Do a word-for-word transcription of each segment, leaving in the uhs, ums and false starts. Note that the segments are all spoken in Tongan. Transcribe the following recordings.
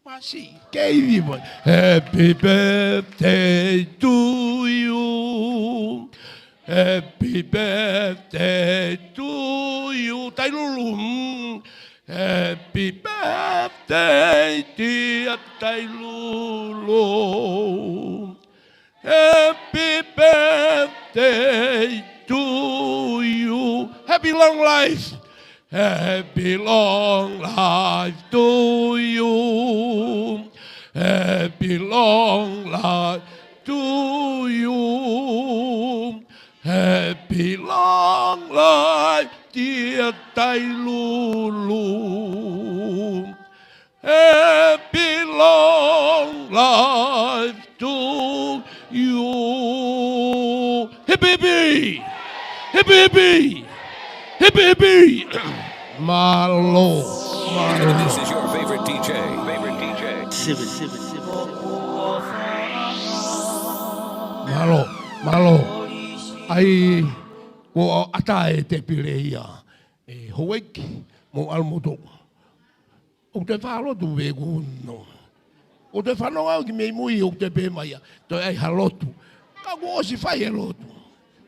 Masi, kei vivo. Happy birthday to you. Happy birthday to you. Tailulu. Happy birthday, dear Tailulu. Happy birthday to you. Happy long life. Happy long life to you. Happy long life to you. Happy long life, dear Tailulu. Happy long life to you. Hipi hipi! Hipi hipi! Hipi hipi! Mālō, mālō. This is your favorite D J. Favorite D J. Mālō, mālō. ʻAi, kuo ʻatā e tēpile ia. ʻE houʻeiki, mou ʻalu moutolu. ʻOku te faʻa lotu pē kuo nō. ʻOku te fanongo au ki mei mui ʻoku te pehē mai ia, toe ʻai ha lotu. Ka kuo ʻosi fai e lotu.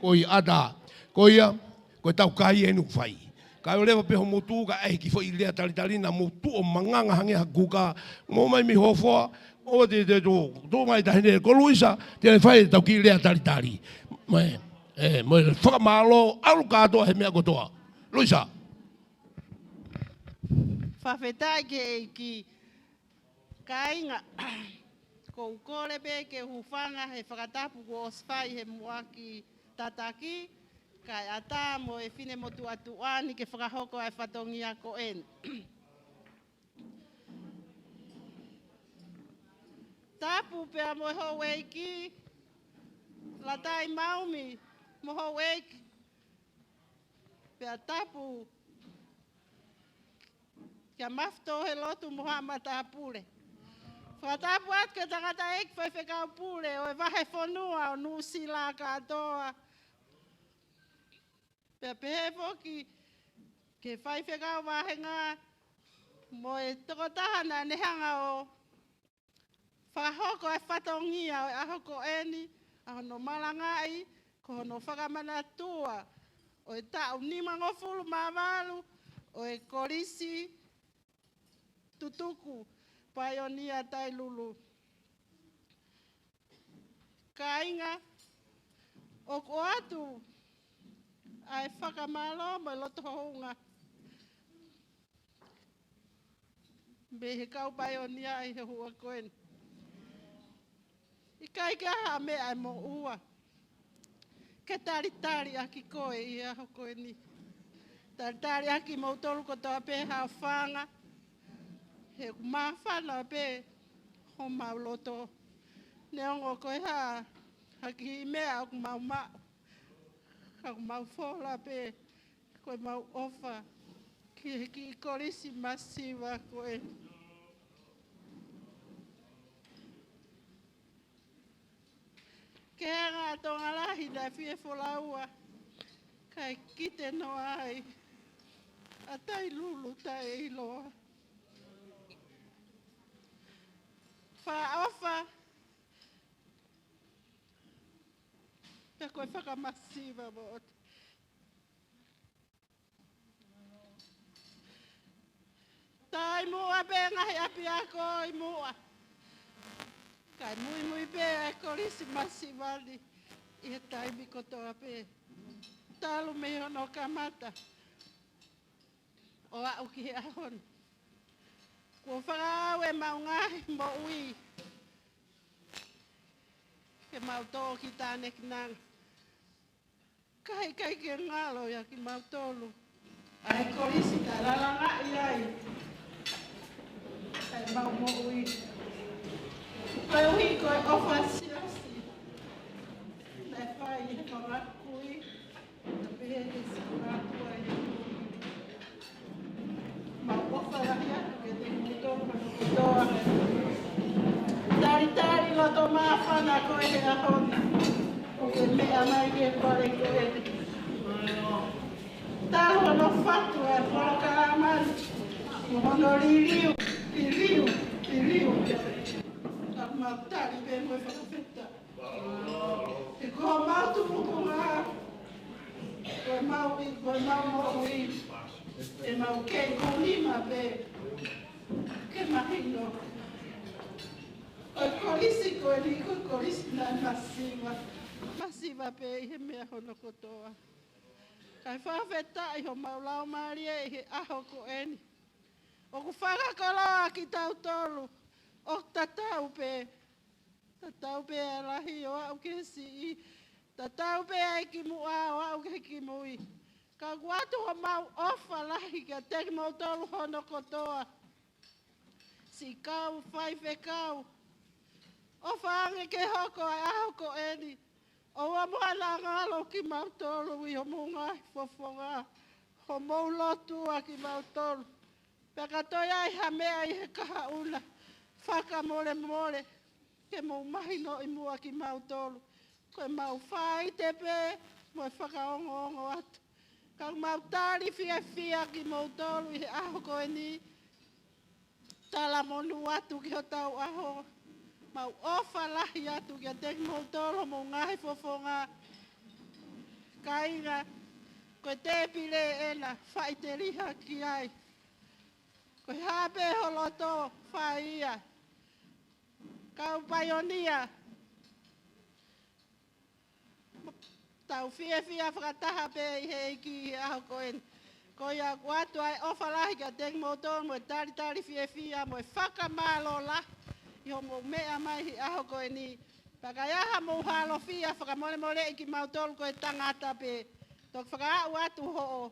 Ko ia ʻatā. Ko ia, ko e tau kai eni ʻoku fai. Ka ʻoua leva pē hoʻomou tuʻu kae ʻai e kiʻi foʻi lea talitali naʻa mou tuʻu ʻo manganga hangē ha kuka. Mou ō mai mei hoʻo foa. ʻOua te te tuʻu, tuʻu mai taʻahine. Ko Luisa, te ne fai e tau kiʻi lea talitali. Mo e, ē, mo e fakamālō, ʻalu kātoa he meʻa kotoa. Luisa. Fakafetaʻi ki he ʻEiki. Kāinga, ʻoku ou kole pē ke u hūfanga he fakatapu kuo ʻosi fai he muʻaki tataki, kae ʻatā mo e finemotuʻa tuʻa ni ke fakahoko ʻa e fatongia ko eni. Tapu pea mo e houʻeiki, Latai Maumi mo houʻeiki, pea tapu kia Mafi Touhelotu mo haʻa matāpule. Fakatapu atu ki he tangataʻeiki faifekau pule ʻo e vahefonua ʻo Nuʻusila kātoa. Pea pehē foki ki he faifekau vāhenga mo e tokotaha naʻa ne hanga ʻo fakahoko e fatongia ʻo e ʻaho ko eni, ʻa hono malangaʻi, ko hono fakamanatua ʻo e taʻu nimangofulu mā valu ʻo e Kolisi Tutuku Paionia Tailulu. Kāinga, ʻoku ʻoatu ʻa e fakamālō mo e loto hounga mei he kau paionia ʻi he houa ko eni. ʻIkai ke ʻi ai ha meʻa ʻe moʻua ke talitali ʻaki koe ʻi he ʻaho ko eni. Talitali ʻaki moutolu kotoa pē haʻo fanga. He ʻoku māfana pē homau loto. Neongo ko e hā ha kiʻi meʻa ʻoku mau maʻu, ka ʻoku mau fola pē ko ʻemau ʻofa ki he kiʻi kolisi masiva ko ē. Ke anga ʻa Tonga lahi naʻe fie folaua, kae kite noa ai ʻa Tailulu taʻeʻiloa. Fakaʻofa, pea ko e fakamasiva moʻoni. Tā ʻi muʻa pē ngaahi ʻapiako ʻi muʻa. Kae muimui pē ʻa e kolisi masiva ni ʻi he taimi kotoa pē. Talu mei hono kamata ʻo aʻu ki he ʻaho ni. Kuo fakaʻau ʻemau ngaahi moʻui ke mau tō ki tānekinanga. Ka ʻikai ke ngalo ia kimautolu ʻa e kolisi naʻe lalangaʻi ai ʻemau moʻui. Koeʻuhi ko e ʻofa siasi naʻe fai ʻi heʻemau kui, naʻe pehē ki he siʻi mātuʻa ʻi he Mau ʻofa lahi atu kiate kimoutolu kotoa. Talitali loto māfana ko ē he ʻaho ni. ʻOku ke meʻa mai ki he fale ko ē. Talu hono fatu ʻa e polokalama ni, mo hono liliu, liliu, Liu pē. Ka mau tali pē mo e fakafetaʻi. He ko homau tupuʻanga, ko ʻemau, ko ʻemau moʻui, ʻemau kei kōnima pē ke mahino. Ko e kolisi ko eni ko e kolisi naʻe masiva. Masiva pē ʻi he meʻa hono kotoa. Kae fakafetaʻi homau laumālie ʻi he ʻaho ko eni. ʻOku fakakoloa kitautolu, ʻoku tatau pē. Tatau pē ʻa e lahi ʻo aʻu ki he siʻi. Tatau pē ʻa e kimuʻa ʻo aʻu ki he kimui. Ka ʻoku ʻoatu homau ʻofa lahi kiate kimoutolu hono kotoa. Siʻi kau faifekau. ʻOfa ange ke hoko ʻa e ʻaho ko eni. ʻOua muʻa naʻa ngalo kimautolu ʻi homou ngaahi fofonga. Homou lotua kimautolu. Pea ka toe ʻi ai ha meʻa ʻi he kahaʻu na, fakamolemole, ke mou mahinoʻi muʻa kimautolu. Ko ʻemau faite pē, mo e fakaongoongo atu. Ka mau tali fiefia kimoutolu ʻi he ʻaho ko eni. Talamonū atu ki hotau ʻaho. Mau ʻofa lahi atu kiate kimoutolu, homou ngaahi fofonga. Kāinga, ko e tēpile ena, faʻiteliha ki ai. Ko e hā pē ho loto, fai ia. Kau paionia. Tau fiefia fakataha pē ʻi he ʻEiki ʻi he ʻaho ko eni. Ko ia ʻoku ʻoatu ʻa e ʻofa lahi kiate kimoutolu mo e talitali fiefia mo e fakamālō lahi ʻi hoʻomou meʻa mai ʻi he ʻaho ko eni. Pea ka ʻi ai haʻamou halofia, fakamolemoleʻi kimautolu ko e tangata pē. Toki fakaaʻu atu hoʻo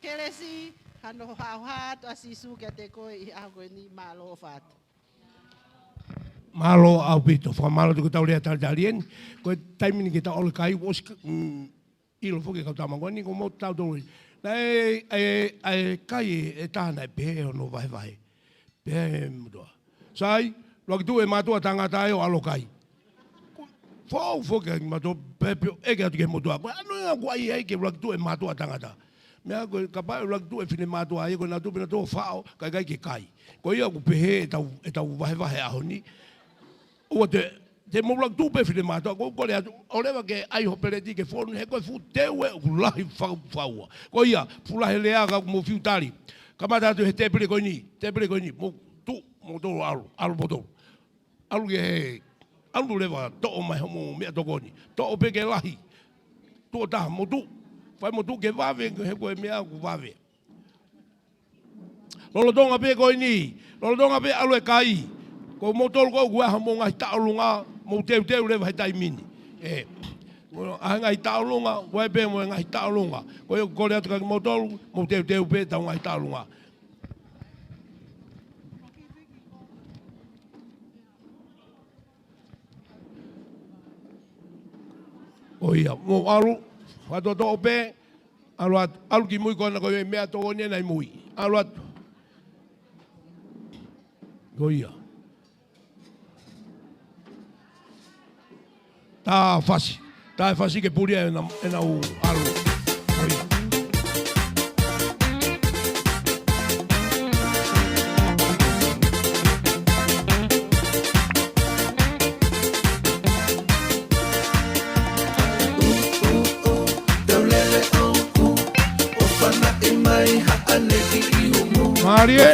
kelesi, hano haohaoa atu ʻa Sīsū kiate koe ʻi he ʻaho ko eni. Mālō ʻofa atu. Mālō ʻaupito, fakamālō atu ko ʻetau lea talitali eni. Ko e taimi ni ke tau ʻalu ki he kai, ʻosi ka-, mm, ʻilo foki e kau tama ko eni, ko mau tau tolu. Naʻe, ʻa e, ʻa e kai ʻe taha naʻe pehē hono vahevahe. Pehē ʻe he motuʻa. Sai, ʻuluaki tuʻu e mātuʻa tangata ʻo ʻalu ʻo kai. Foʻou foki ʻa e mātuʻa pehē pio ʻeke atu ki he motuʻa. Ko e hā hono ʻuhinga ʻoku ʻai ai ke ʻuluaki tuʻu e mātuʻa tangata. Meʻa ko e kapau ʻe ʻuluaki tuʻu e finemātuʻa ia ko e nau tuʻu pē nautolu ʻo faʻo, kae ʻikai ke kai. Ko ia ʻoku pehē ʻetau, ʻetau vahevahe ʻaho ni. ʻOua te, te mou ʻuluaki tuʻu pē finemātuʻa, ko e kole atu, ʻoleva ke ʻai ho peleti ke fonu, he ko e fuʻu teu ē ʻoku lahi fau-, faua. Ko ia, fuʻu lahi e lea ka ʻoku mou fiu tali. Kamata atu he tēpile ko eni, tēpile ko eni, mou tuʻu, mou tolu ʻalu, ʻalu mou tolu. ʻAlu ke, ʻalu leva, toʻo mai hoʻomou meʻatokoni. Toʻo pē ke lahi. Tuʻo taha, mou tuʻu. Fai mou tuʻu ke vave, he ko e meʻa ʻoku vave. Lolotonga pē ko eni, lolotonga pē ʻalu e kai. Ko moutolu ko ē ʻoku ʻi ai hoʻomou ngaahi tauʻolunga, mou teuteu leva he taimi ni. ʻE, ʻa e ngaahi tauʻolunga, ʻoku ʻi ai pē mo e ngaahi tauʻolunga. Ko ia ʻoku kole atu kia kimoutolu, mou teuteu pē ʻetau ngaahi tauʻolunga. Ko ia, mou ʻalu, fakatoʻotoʻo pē, ʻalu atu, ʻalu ki mui ko ena ko e meʻatokoni ena ʻi mui. ʻAlu atu. Ko ia. Tā fasi. Tā e fasi ke pulia ʻena, ʻena ʻū ʻalu. Ko ia. Mālie.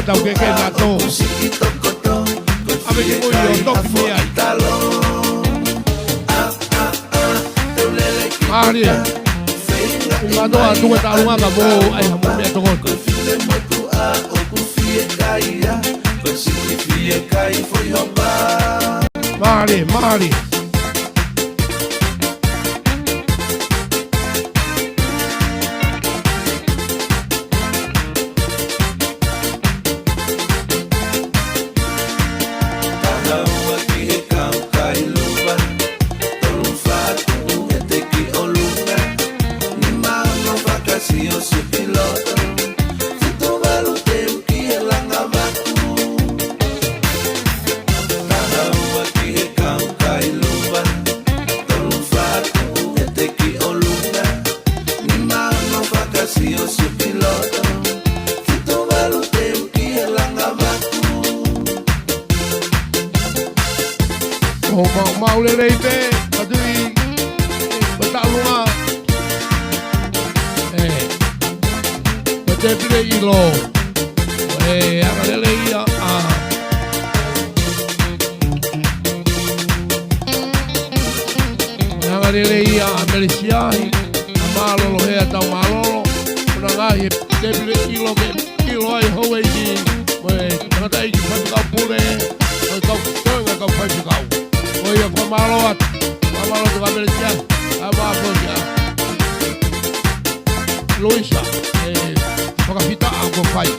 Tau ke ke na to. Ave ki mui ʻo toki mui ai. Mālie. ʻI mātou atu e taʻalunga ka mou ʻai ha mou meʻatokoni. Mālie, Mali. ʻO ma-, maʻu lelei pē, ka tui, ko Taulunga. ʻE, ko Tēpile ʻIlo. ʻE, anga lelei ia, ʻa. ʻE, anga lelei ia, ʻa Melesiahi, ʻa Mālolo he ʻa Taumālolo. Ko ʻena ngaahi ʻe Tēpile ʻIlo ke ʻilo ai houʻeiki, mo e tangataʻeiki faifekau pule, mo e kau toenga kau faifekau. Ko ia fakamālō atu, fakamālō atu kia Melesiahi, ʻa Māpokia. Luisa, ʻe, fakafetaʻi ʻa e fai.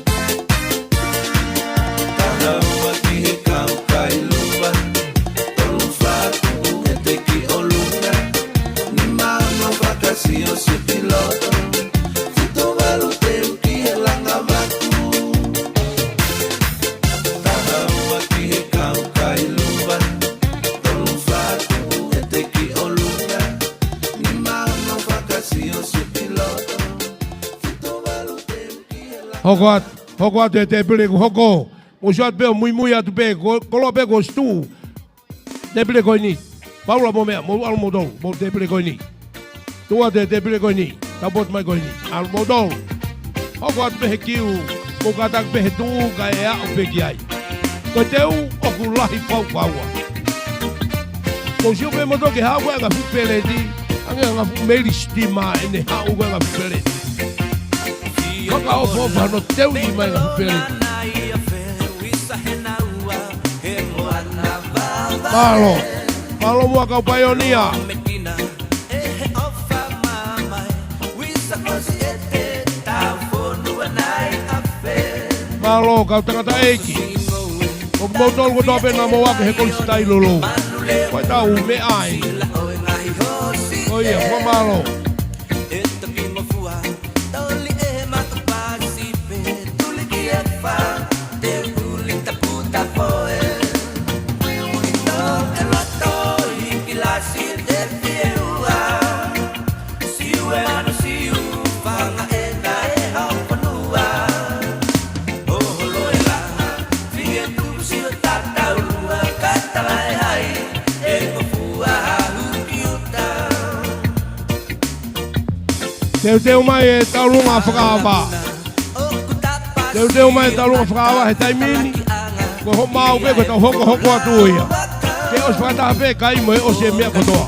Hoko atu, hoko atu e Tēpile kuo hoko. Mou sio atu pē ʻo muimui atu pē, ko, koloa pē kuo ʻosi tuʻu. Tēpile ko eni. Paula mo meʻa, mou ʻalu moutolu, mou Tēpile ko eni. Tuʻu atu e Tēpile ko eni, tau potu mai ko eni. ʻAlu moutolu. Hoko atu pē he kiu, mou kātaki pē he tuʻu kae ʻalu pē ki ai. Ko e teu ʻoku lahi fau faua. Mou sio pē moutolu ki he haʻu ko e anga fuʻu peleti, anga anga fuʻu meili sitima ʻene haʻu ko e anga fuʻu peleti. Fakaʻofoʻofa hono teuʻi mai anga fuʻu peleti. Mālō. Mālō muʻa kau paionia. Mālō kau tangataʻeiki. ʻOku moutolu kotoa pē naʻa mou ako he Kolisi Tailolo. Ko e tau meʻa ai. Ko ia, fakamālō. Teuteu mai e Taulunga Fakaava. Teuteu mai e Taulunga Fakaava he taimi ni. Ko hoʻomou pē ko e tau hokohoko atu ia. Ke ʻosi fakataha pē kai mo e ʻosi e meʻa kotoa.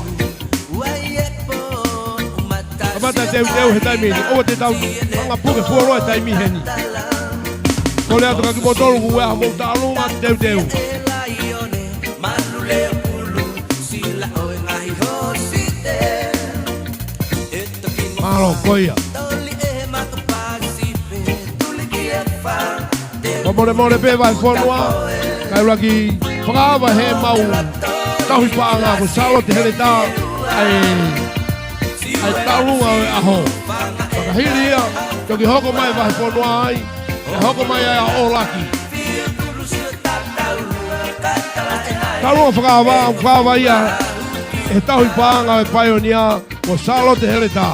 Kamata teuteu he taimi ni. ʻOua te tau hanga puke fuoloa he taimi heni. Kole atu kia kimoutolu kuo ʻi ai hamou Taulunga teuteu. Mālō, ko ia. Fakamolemole pē Vahefonua, kae ʻuluaki fakaava he mau tauhi paʻanga ko Sālote Heletā, ʻa e, ʻa e Taulunga ʻo e ʻaho. Fakahili ia, toki hoko mai Vahefonua ai, ʻe hoko mai ai ʻa ʻŌlaki. Taulunga fakaava, fakaava ia he tauhi paʻanga ʻo e paionia ko Sālote Heletā.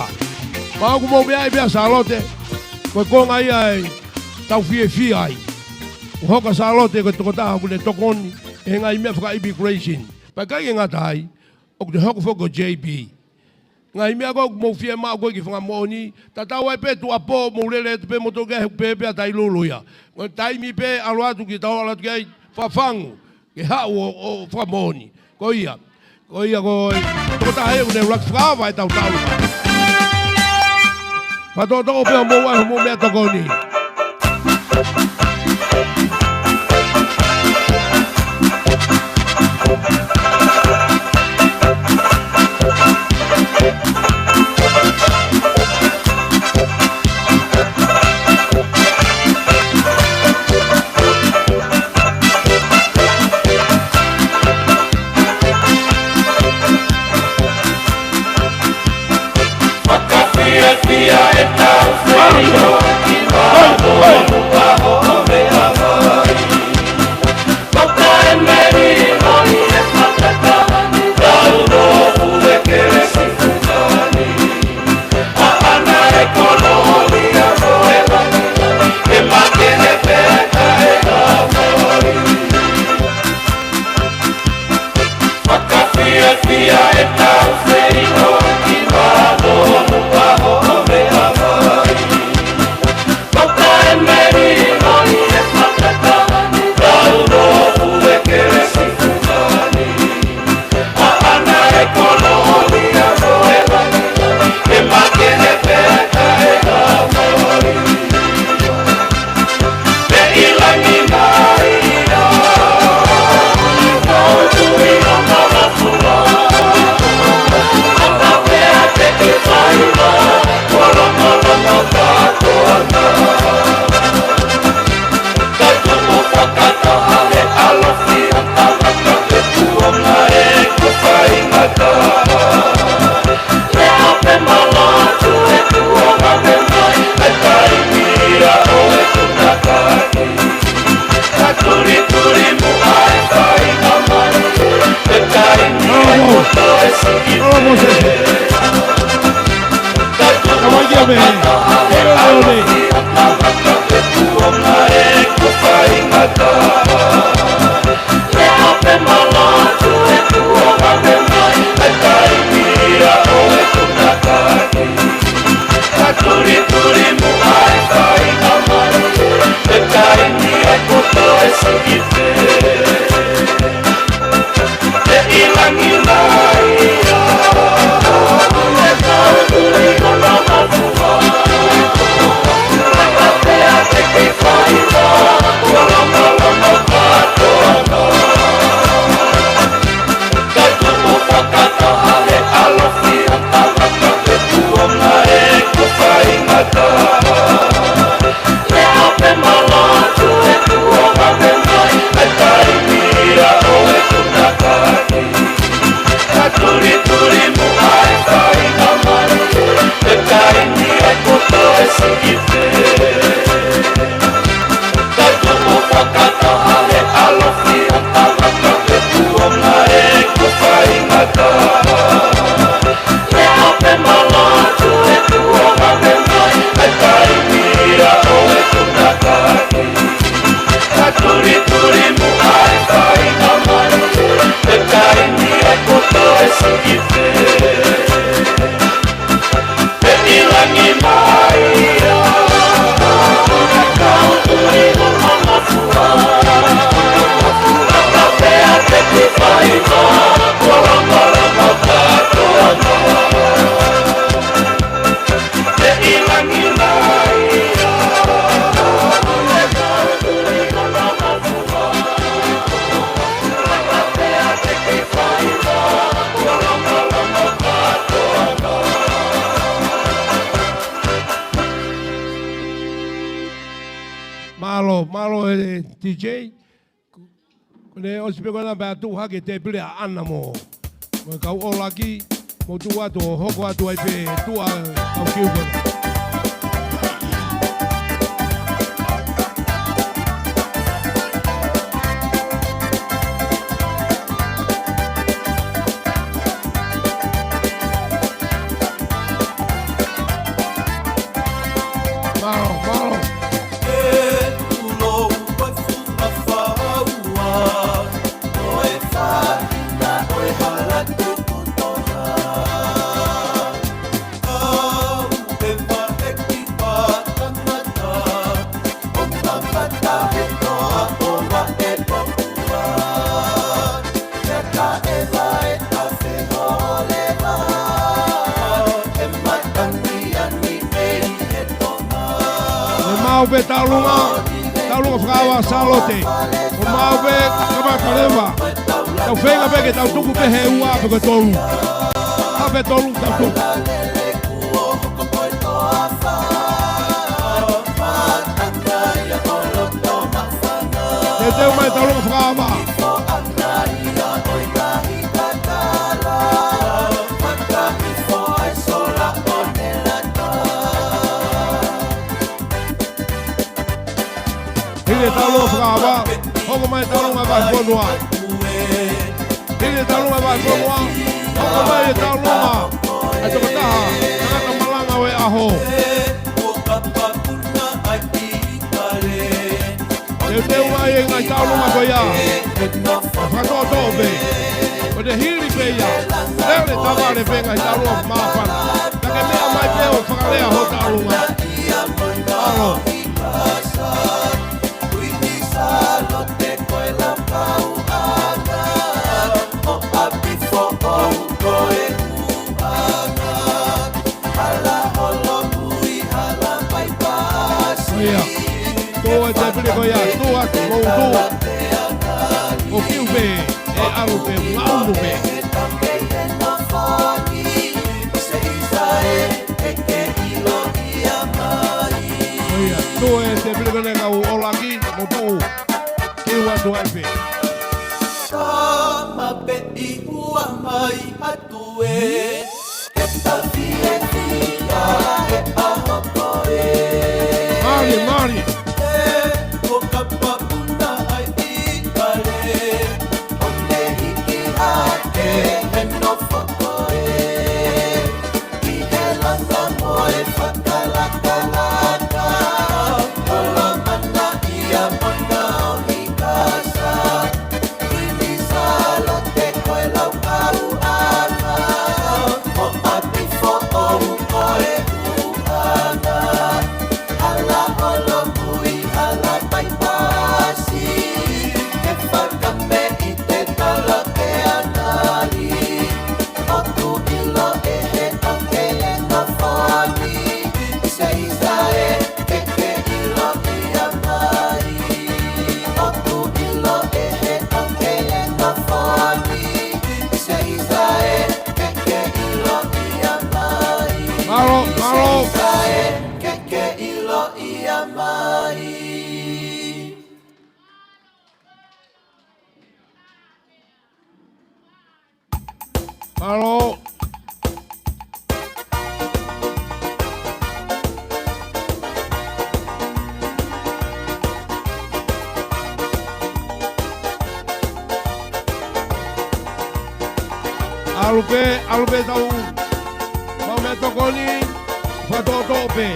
Pea ʻoku mou meaʻi pē ʻa Sālote, ko e konga ia ʻetau fiefia ai. Kuo hoko ʻa Sālote ko e tokotaha ʻoku ne tokoni he ngaahi meʻa faka-immigration. Pea ʻikai ke ngata ai, ʻoku ne hoko foki ko e J P. Ngaahi meʻa ko ē ʻoku mou fiemaʻu ko ē ki he fanga moʻoni, tatau ai pē tuʻuapō mou lele atu pē moutolu ki ai he ʻoku pehē pē ʻa Tailulu ia. Ko e taimi pē ʻalu atu ki he tau ʻalu atu ki ai, fafangu, ke haʻu ʻo, ʻo fakamoʻoni. Ko ia, ko ia ko e tokotaha ia ʻoku ne ʻuluaki fakaava ʻetau Taulunga. Fakatokatoka pē ʻo mou ʻai homou meʻatokoni. Mālō, mālō e D J. Ko ʻene ʻosi pē ko ena pea tuʻu hake e tēpile ʻa ʻAna mo, mo e kau ʻolaki, mou tuʻu atu ʻo hoko atu ai pē tuʻa kau kiu ko ena. Mālō, mālō. ʻE maʻu pē Taulunga, Taulunga Fakaava Sālote. ʻO maʻu pē Kavaka Leva. Tau feinga pē ke tau tuku pē he ua pe ko e tolu. ʻA pē tolu tau tuku. Teuteu mai Taulunga Fakaava. Hili e Taulunga Fakaava, hoko mai e Taulunga Vahefonua. Hili e Taulunga Vahefonua, hoko mai e Taulunga ʻa e tokotaha tangata malanga ʻo e ʻaho. Teuteu mai e ngaahi taulunga ko ia. Fakatoʻotoʻo pē. Ko e hili pē ia. Lele tavale pē ngaahi taulunga māfana. Ka ke meʻa mai pē ʻo fakalea ho taulunga. Alo. Ia. Tō e tēpile ko ia, tō atu, mou tō. ʻO kiu pē, ʻe ʻalu pē, ngaunu pē. Ia, tō e tēpile ko ena kau ʻolaki, mou tō. Kiu atu ai pē. Kama pē i ua mai atu e. Mali, mali. Mālō, mālō. Mālō. ʻAlu pē, ʻalu pē tau. Mau meʻa tokoni, fakatoʻotoʻo pē.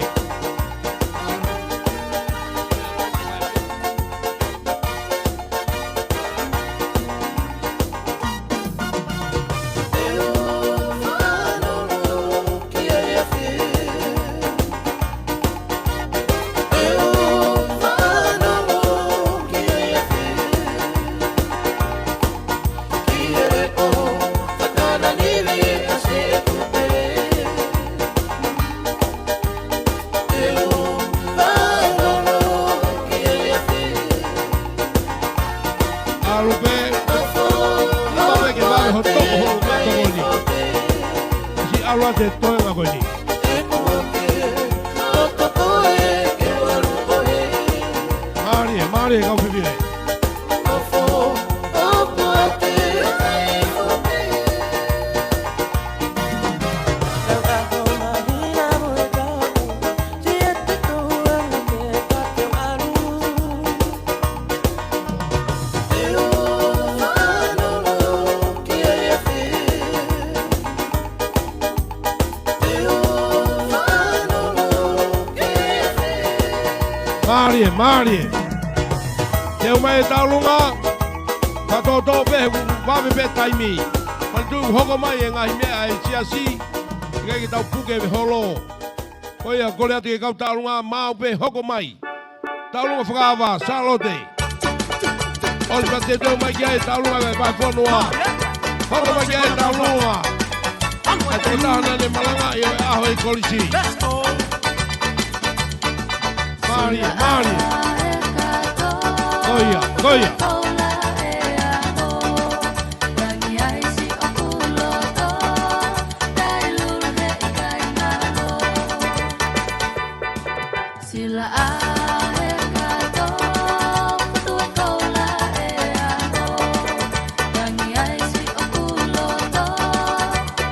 ʻAlu pē, ʻalu pē ke vave ho toko ho tokoni. Siʻi ʻalu atu e toenga ko eni. Mālie kau fefine. Mālie, mālie. Teu mai e tauʻolunga, fakatōtō pē he ʻoku vave pē taimi. Manatuʻi hoko mai e ngaahi meʻa ʻa e siasi, ʻikai ke tau puke e holo. Ko ia, kole atu ki he kau tauʻolunga, maʻu pē hoko mai. Tauʻolunga fakaava, Sālote. ʻOsi pea teuteu mai ki ai e tauʻolunga ʻa e vahefonua. Hoko mai ki ai e tauʻolunga. ʻA e tokotaha naʻa ne malangaʻi ʻo e ʻaho ʻi he kolisi. Mālie, mālie. Ko ia, ko ia. Sila a he kato, kutu e koula e ano, tangi ai si o kuloto,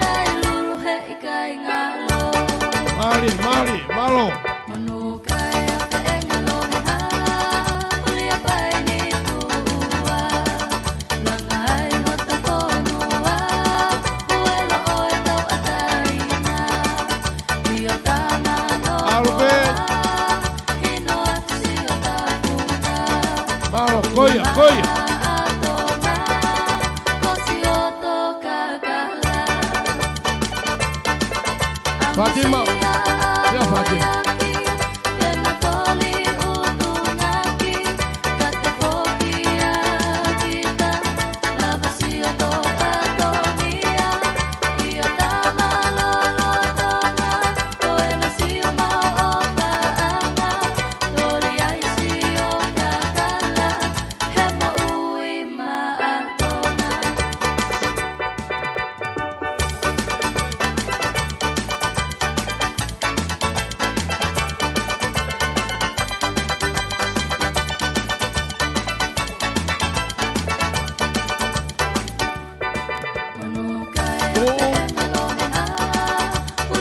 tai lulu he ikai ngalo. Mālie, mālie, mālō. Manu kai a te engalo he ha, uli a pai ni tua. ʻAlu pē. Mālō, ko ia, ko ia. Fātima. Ia Fātima.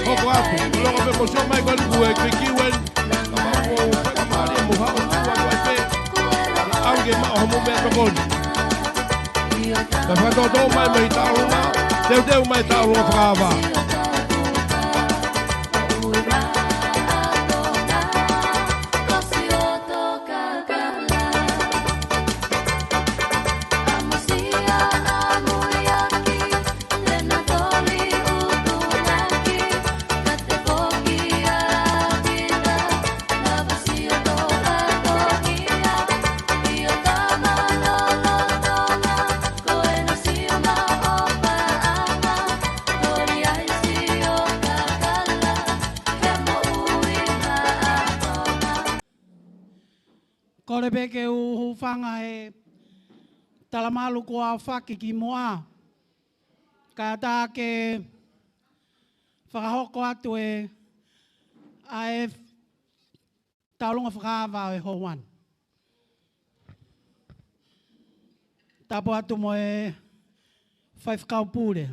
Hoko atu, longo pē mo sio mai ko eni kuo ʻi ai e kiu eni. Ka mau ko fakamālie mo haʻu atu ai pē. ʻAlu ke maʻu hoʻomou meʻatokoni. Ka fakatōtō mai mei tauʻolunga, teuteu mai tauʻolunga fakaava. Kole pē ke u hūfanga he talamalu kuo aofaki kimuʻa. Kae ʻatā ke fakahoko atu e, ʻa e tauʻolunga fakaava ʻo e houa ni. Tapu atu mo e faifekau pule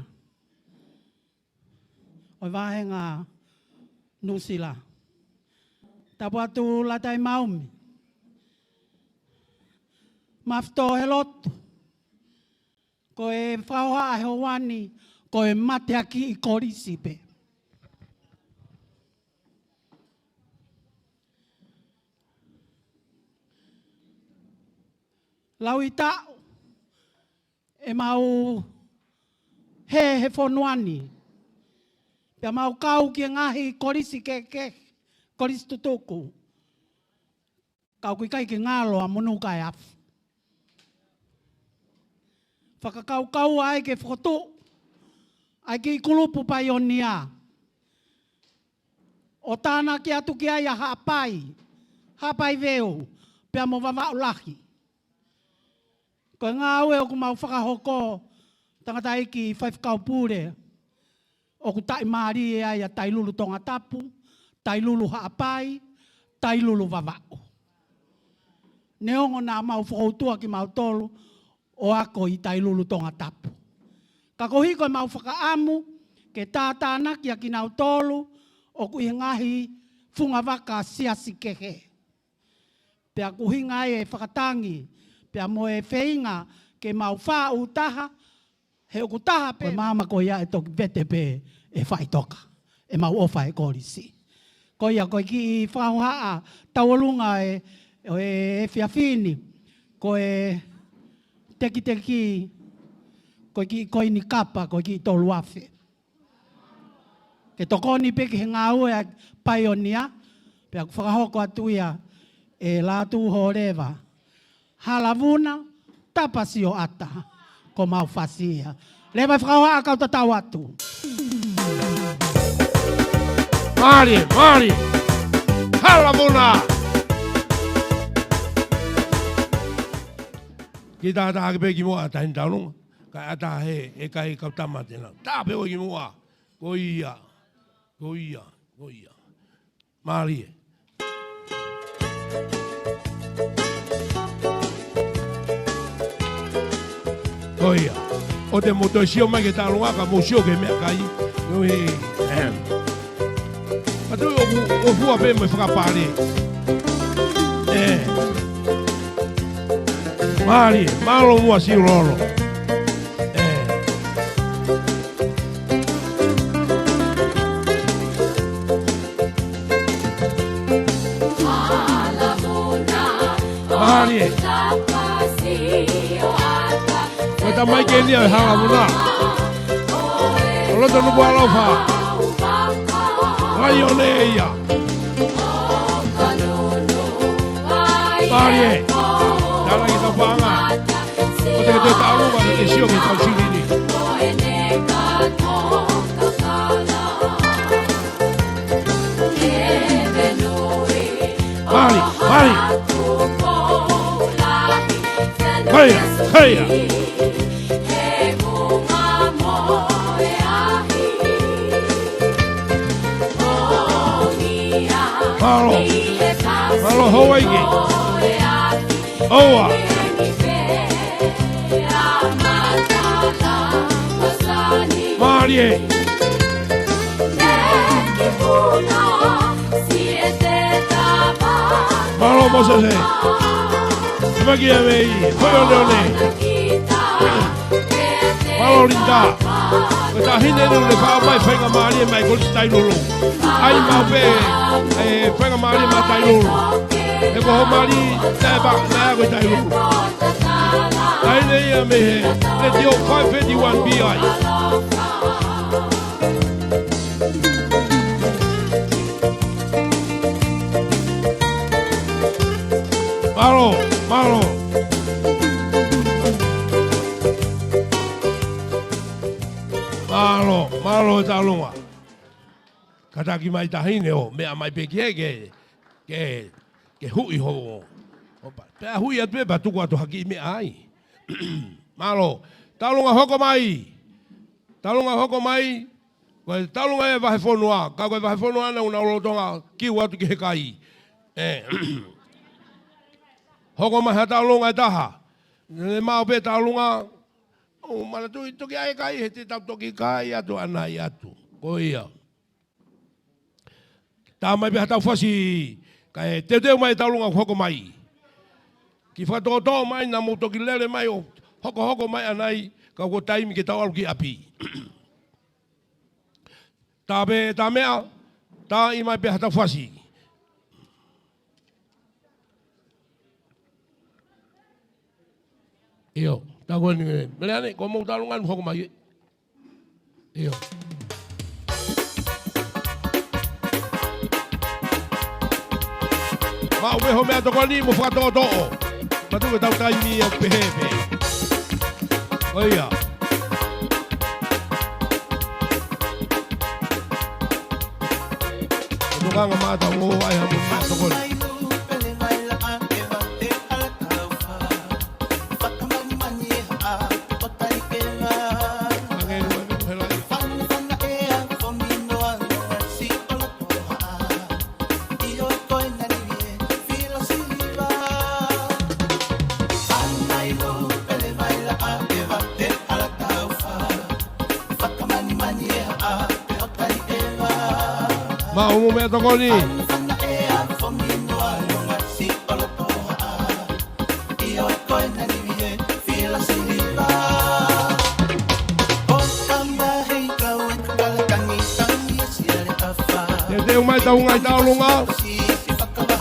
ʻo e vāhenga Nuʻusila. Tapu atu Latai Maumi. Mafito he lotu. Ko e fakahohaʻa he houa ni, ko e mateakiʻi kolisi pē. Lauʻi taʻu ʻemau hē he fonua ni. Pea mau kau ki he ngaahi kolisi kehekehe, kolisi tutuku. Ka ʻoku ʻikai ke ngalo ʻa Monukaeafu. Fakakaukau ai ke fokotuʻu ʻa e kiʻi kulupu paionia ʻo tānaki atu ki ai ʻa Haʻapai, Haʻapai Veu, pea mo Vavaʻu Lahi. Ko e ngāue ʻoku mau fakahoko, tangataʻeiki faifekau pule, ʻoku taʻimālie ai ʻa Tailulu Tongatapu, Tailulu Haʻapai, Tailulu Vavaʻu. neongo naʻa mau fakautua kimautolu ʻo ako ʻi Tailulu Tongatapu. Ka koeʻuhi ko ʻemau fakaʻamu ke tātānaki ʻa kinautolu ʻoku ʻi he ngaahi fungavaka siasi kehe. Pea ʻoku ʻuhinga ai e fakatangi, pea mo e feinga ke mau fāʻūtaha, he ʻoku taha pē ko e maama ko ia ʻe toki vete pē ʻe faʻitoka ʻemau ʻofa he kolisi. Ko ia, ko e kiʻi fakahohaʻa tauʻolunga e, ʻo e efiafi ni, ko e tekiteki, ko e kiʻi koini kapa, ko e kiʻi tolu afe. Ke tokoni pē ki he ngāue ʻa e paionia, pea ʻoku fakahoko atu ia ʻe Lātū Hōleva. Hala Vuna, Tapa Sioʻata, ko ʻemau fasi ia. Leva e fakahohaʻa kau tatau atu. Mālie, mālie. Hala Vuna. Kiʻi tātāʻaki pē kimuʻa Taʻahine Taulunga. Kae ʻatā he, he kakai kau tama te nau. Tā pē ʻo kimuʻa. Ko ia. Ko ia. Ko ia. Mālie. Ko ia. ʻOua te mou toe sio mai ki he Taulunga ka mou sio ki he meʻakai. ʻIo he. ʻĒ. Ka tui ʻoku, ʻoku fua pē mo e fakapale. ʻĒ. Mālie, mālō muʻa Siulolo. ʻĒ. Mālie. Ko e tamai ke nia e Hala Vuna. ʻO loto nuku alofa. Laione ia. Mālie. Tala ki Tapaʻanga. Ko te ke te talu ma ke sio ke tau sili ni. Mālie, mālie. Heia, heia. Mālō. Mālō Houaiki. ʻOua. Mālie. Mālō Mōsese. Temaki ia mei Foʻi Oneone. Mālō Linda. Ko e taʻahine ʻoku ne faʻa mai faingamālie mai Kolisi Tailulu. ʻAi maʻu pē e faingamālie mai Tailulu. He ko hoʻo mali taʻe pa naʻe ako ʻi Tailulu. Taʻahine ia mei he Letiō five fifty-one B I. Mālō, mālō. Mālō, mālō e Taulunga. Kātaki mai taʻahine ʻo meʻa mai pē ki he ke, ke, ke huʻi ho, ho pa-, pea huʻi atu pē pea tuku atu ha kiʻi meʻa ai. Mālō. Taulunga hoko mai. Taulunga hoko mai. Ko e Taulunga e vahefonua. Ka ko e vahefonua naʻa nau lolotonga kiu atu ki he kai. ʻĒ. Hoko mai ha Taulunga ʻe taha. Ne maʻu pē Taulunga. ʻO manatuʻi toki ʻai e kai, he te tau toki kai atu ʻanai atu. Ko ia. Tā mai pē ha tau fasi, kae teuteu mai e Taulunga ʻoku hoko mai. Kiʻi fakatoʻotoʻo mai, naʻa mou toki lele mai ʻo hokohoko mai ʻanai, ka ko e taimi ke tau ʻalu ki ʻapi. Tā pē, tā meʻa, tā ʻai mai pē ha tau fasi. ʻIo, tā ko eni, Meleane, ko mou Taulunga ʻoku hoko mai. ʻIo. Maʻu pē hoʻo meʻatokoni mo fakatoʻotoʻo. Matu ke tau taimi ʻo pehē pē. Ko ia. Tokanga mata mo ai ha mo meʻatokoni. Mo meʻatokoni. Teuteu mai tau ngaahi tauʻolunga.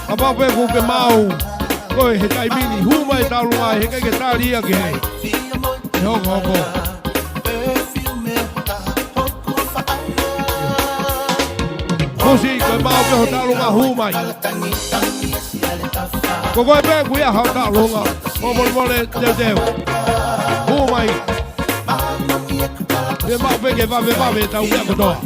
Kapau pē kuo ke maʻu koe he taimi ni, hū mai tauʻolunga, he ʻikai ke tali ia ki he hokohoko. Kusi, ko e maʻu pē hoʻo tauʻolunga, hū mai. Ko koe pē kuo ʻi ai hoʻo tauʻolunga, mou molemole teuteu. Hū mai. Ke maʻu pē ke vavevave tau ia kotoa.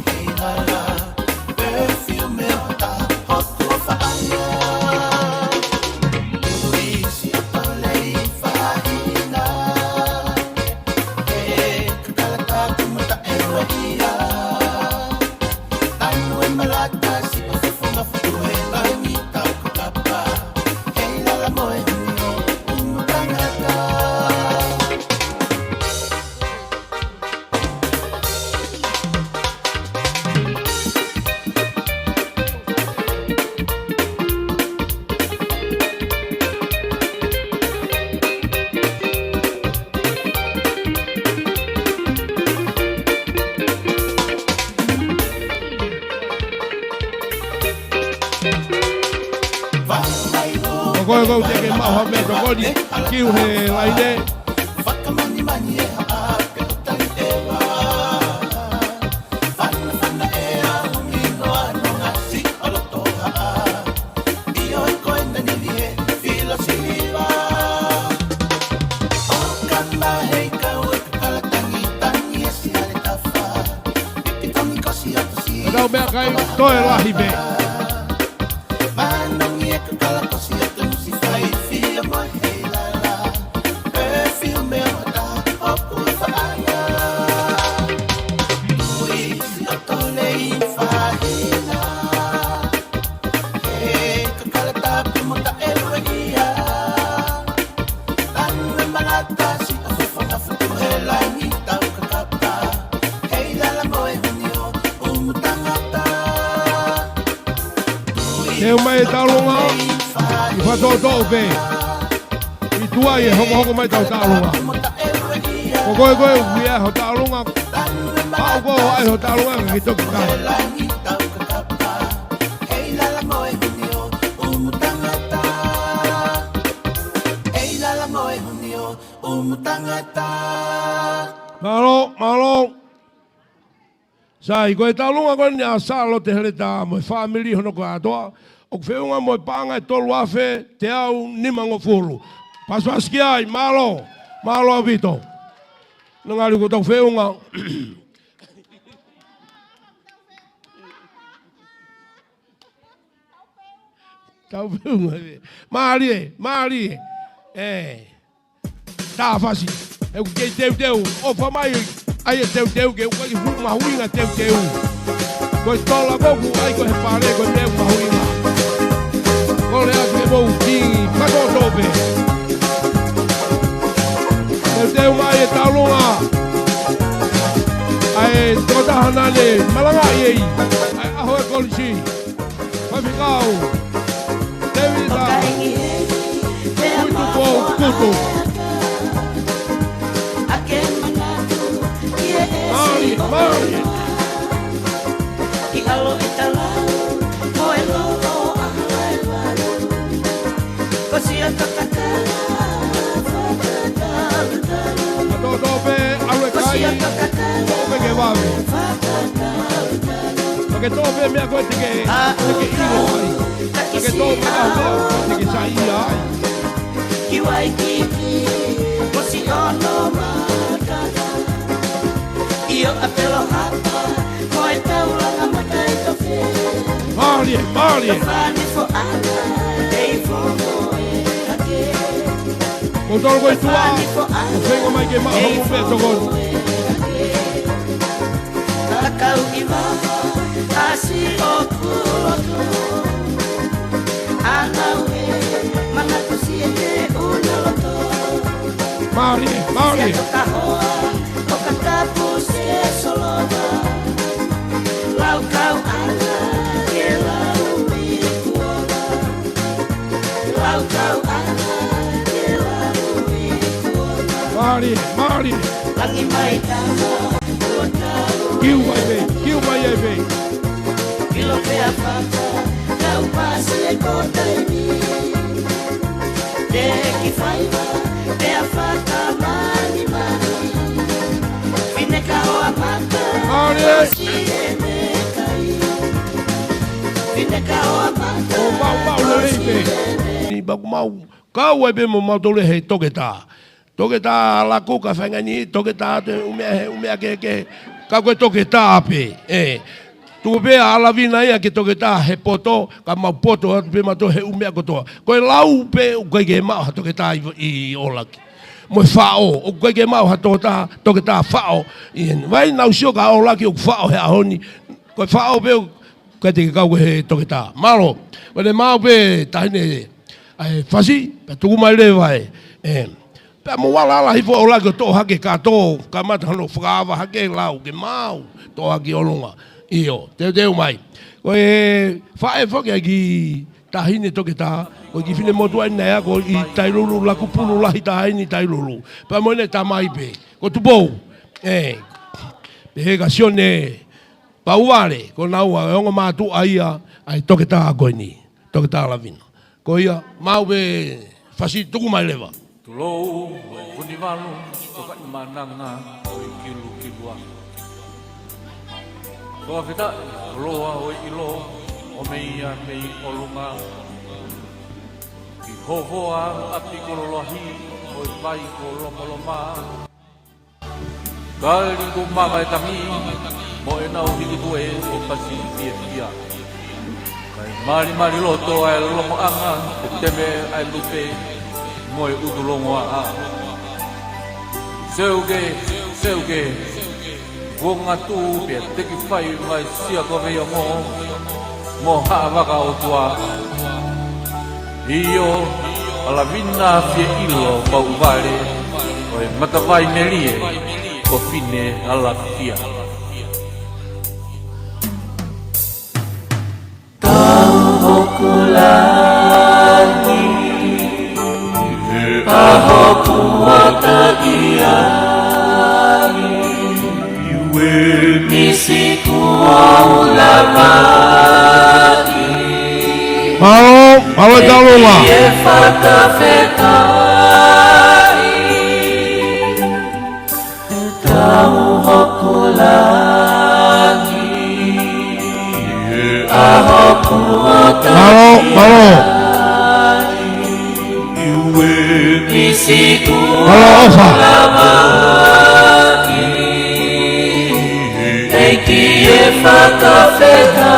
Ko koe ʻoku teʻeki ke maʻu ha meʻatokoni, kiu he laine. Tau meʻakai toe lahi pē. Teu mai e tauʻolunga, ʻi fakatoʻotoʻo pē. ʻI tuai e hokohoko mai tau tauʻolunga. Ko koe ko ē ʻoku ʻi ai hoʻo tauʻolunga, haʻu koe ʻo ʻai hoʻo tauʻolunga ke toki kai. Mālō, mālō. Sai, ko e tauʻolunga ko eni ʻa Sālote Heleta mo e fāmili hono kātoa, ʻoku feʻunga mo e paʻanga ʻe tolu afe teau nimangofulu. Pasipasi ki ai, mālō, mālō ʻaupito. Ngali ko tau feʻunga. Tau feʻunga. Mālie, mālie. ʻE. Tāfasi. ʻOku kei teuteu. ʻOfa mai. ʻAi e teuteu ke ʻoua ʻe fuʻu mahuʻinga teuteu. Ko e tola ko ē ʻoku ʻai ko ē he pale ko e meʻa mahuʻinga. Kole atu ke mou ki fakatoʻotoʻo pē. Teuteu mai e tauʻolunga. ʻAi, tokotaha naʻa ne malangaʻi ʻi he ʻaho ʻo e kolisi. Faifekau Tēvita Kutukuo Kutu. Mālie, mālie. Mātoto pē, ʻalu e kai, toʻo pē ke vave. Ka ke toʻo pē meʻa ko ē te ke, te ke ʻilo ai. Ka ke toʻo pē ha meʻa ko ē te ke saiʻia ai. Ki Waikiki, mo Siono Makaka. ʻIo ʻa Pelohapa, mo e taulanga matai tofe. Mālie, mālie. Ka fani foʻanga, ʻe i fomo e hake. Ko tolo ko i tua, ko fenga mai ke maʻu homo pea tokoni. Ka kau i vava, ʻasi ʻoku loto. ʻA naue, manatuʻi e te una loto. Mālie, mālie. Siato kahoa, ʻo ka tapu se solova. Lau kau ana, ke la Mālie, mālie. Kiu mai pē, kiu mai ai pē. Mālie. ʻO maumau lelei pē. Ni maumau. Kau ai pē mo mautolu he toketā. Toketā laku ka faingani, toketā te ʻumea he ʻumea kehekehe. Ka ko e toketā pē. ʻE. Tuku pē ʻa ʻAlavina ia ke toketā he poto, ka mau poto atu pē mautolu he ʻumea kotoa. Ko e lau pē ʻoku ʻikai ke maʻu ha toketā ʻi, ʻi ʻOlaki. Mo e faʻo, ʻoku ʻikai ke maʻu ha toketā, toketā faʻo. ʻI heni. Vai nau sio ka ʻOlaki ʻoku faʻo he ʻaho ni. Ko e faʻo pē ʻoku ʻikai te ke kau he toketā. Mālō, ko ʻene maʻu pē taʻahine ʻa e fasi, pea tuku mai leva ē. ʻE. Pea mo ala ala hifo ʻOlaki ʻo toʻo hake kātoa, kamata hono fakaava hake lau ke maʻu, toʻo hake ʻolunga. ʻIo, teuteu mai. Ko e faʻē foki ʻa e kiʻi taʻahine toketā, ko e kiʻi finemotuʻa ʻeni naʻe ako ʻi Tailulu, Lakupulu Lahi, taʻahine Tailulu. Pea mo ʻene tamai pē, ko Tupou. ʻE, pehē kia Sione Pauvale, ko naua e ongo mātuʻa ia ʻa e toketā ko eni, Toketā ʻAlavina. Ko ia, maʻu pē fasi, tuku mai leva. Tulou ʻo e Vunivalu, tokaʻi mananga ʻo e Kilukilua. Fakafetaʻi koloa ʻo e ʻilo, ʻo meia mei ʻolunga. Ki hohoa ʻapi ko Loloahi, ʻo e vai ko Lomoloma. Kali ko mama e tangi, mo ʻenau hiki tuʻe ʻo kasi fiefia. Kae malimali loto ʻa e Lomoʻanga, ko Teme ʻa e Lupe, mo e ʻUtulongoaʻa. Seuke, seuke, ko ngatu pea teki fai mai sia ko Veiongo, mo Haʻavaka ʻOtua. ʻIo, ʻAlavina Fieʻilo Pauvale, ʻo e Matavai Melie, ko Fineʻalafia. Tau hoku langi, ʻa hoku ʻataʻi ai. Iwe misi kuo lava ki. Mālō, mālō e talonga. Ke fakafetaʻi. Tau hoku langi, ʻa hoku ʻataʻi ai. Mālō, mālō. Iwe misi kuo lava ki. ʻEiki e fakafetaʻi.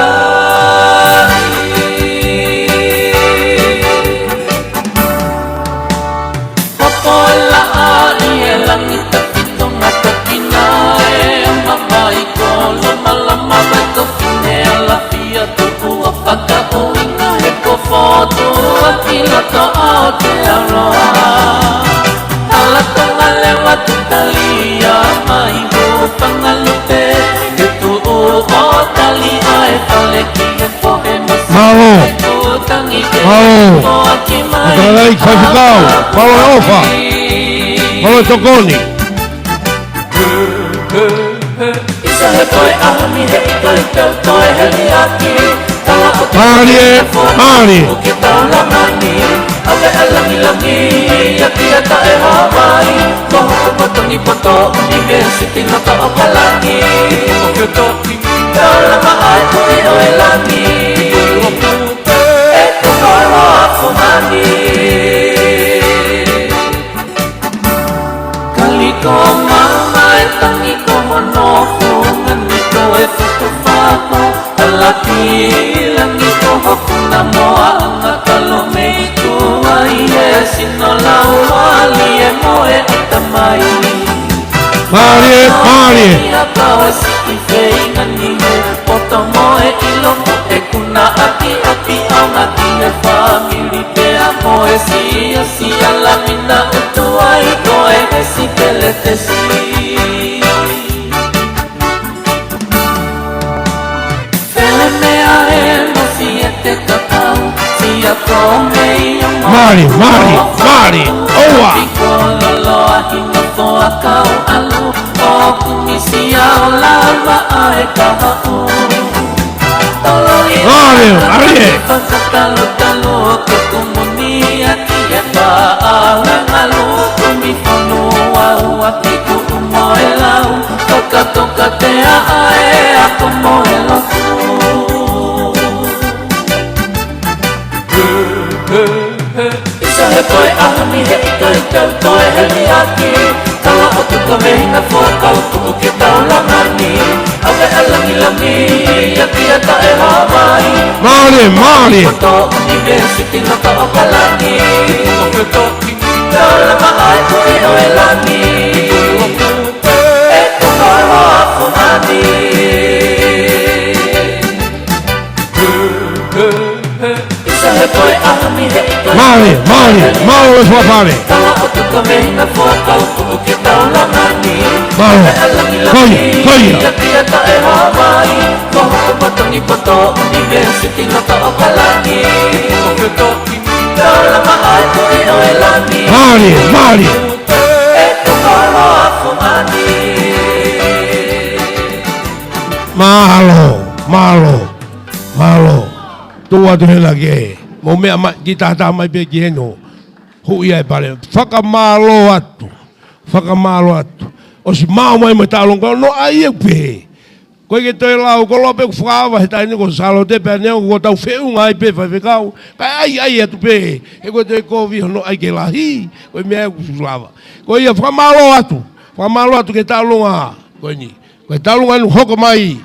Hopo e laʻā ʻi he langi tafito, ngata pina e mamahi ko Lomaloma, mai ko Fineʻalafia tuku ʻo fakaʻuhinga he ko Fotu ʻa Piloto ʻa Aotearoa. Hala Tonga leva tu talia mai Hūfangalupe, ke tuʻu ʻo tali ʻa e fale ki he fohe misi. Mālō. Mālō. Mālō e faifekau. Mālō e ʻofa. Mālō e tokoni. Isa he poe ahami he ika i tau toe heliaki. Mālie, mālie. Ke tau lamani, ʻave ʻa langilangi, ia kia taʻe Hawaii. Ko hoku potongi poto, ʻi he siti no toʻo ka langi. Ke tau lama ai kui ʻo e langi. E ko holo a fumani. Kaliko mama e tangi ko hono fungani ko e fakafako. Alaki langi ko hoku na moa anga kalo mei kuai e sino lau ali e mo e ʻatamai. Mālie, mālie. Ia kau e siʻi feinga ni he poto mo e ʻilo mo e kuna ʻapi ʻapi ʻaonga ki he fāmili pea mo e siasi ʻAlavina ʻUtuai ko e hesi peletesi. Fele mea e mosi e te kakau, sia ko mei o mo. Mālie, mālie, mālie, ʻoua. Mālie, mālie. ʻIsa he koe ʻahani he ʻikai tau toe heliaki. Kala atu ka mehina fuakau tuku ke tau langani. ʻAve ʻa langilangi ia kia taʻe Hawaii. Mālie, mālie. Koto ʻunivēsiti loto ʻo ka langi. Tau lama ai kui ʻo e langi. E tokolo a fumani. Mālie, mālie, mālō e fakapale. Mālō. Ko ia, ko ia. Mālie, mālie. Mālō, mālō, mālō. Tuʻu atu hena ke mou meʻa mai, kiʻi tātā mai pē ki heni ʻo huʻi ʻa e pale. Fakamālō atu. Fakamālō atu. ʻOsi maʻu mai mo e taʻalonga, ko hono ʻai ʻeku pehē. Ko e ke toe lau, ko lope ku fakaava he taimi ni ko Sālote pea neongo ko tau feʻunga ai pē faifekau. Kae ʻai, ʻai atu pē. He ko e toe kovi hono ʻai ke lahi. Ko e meʻa ʻeku lava. Ko ia fakamālō atu. Fakamālō atu ki he taʻalonga. Ko eni. Ko e taʻalonga ʻoku hoko mai.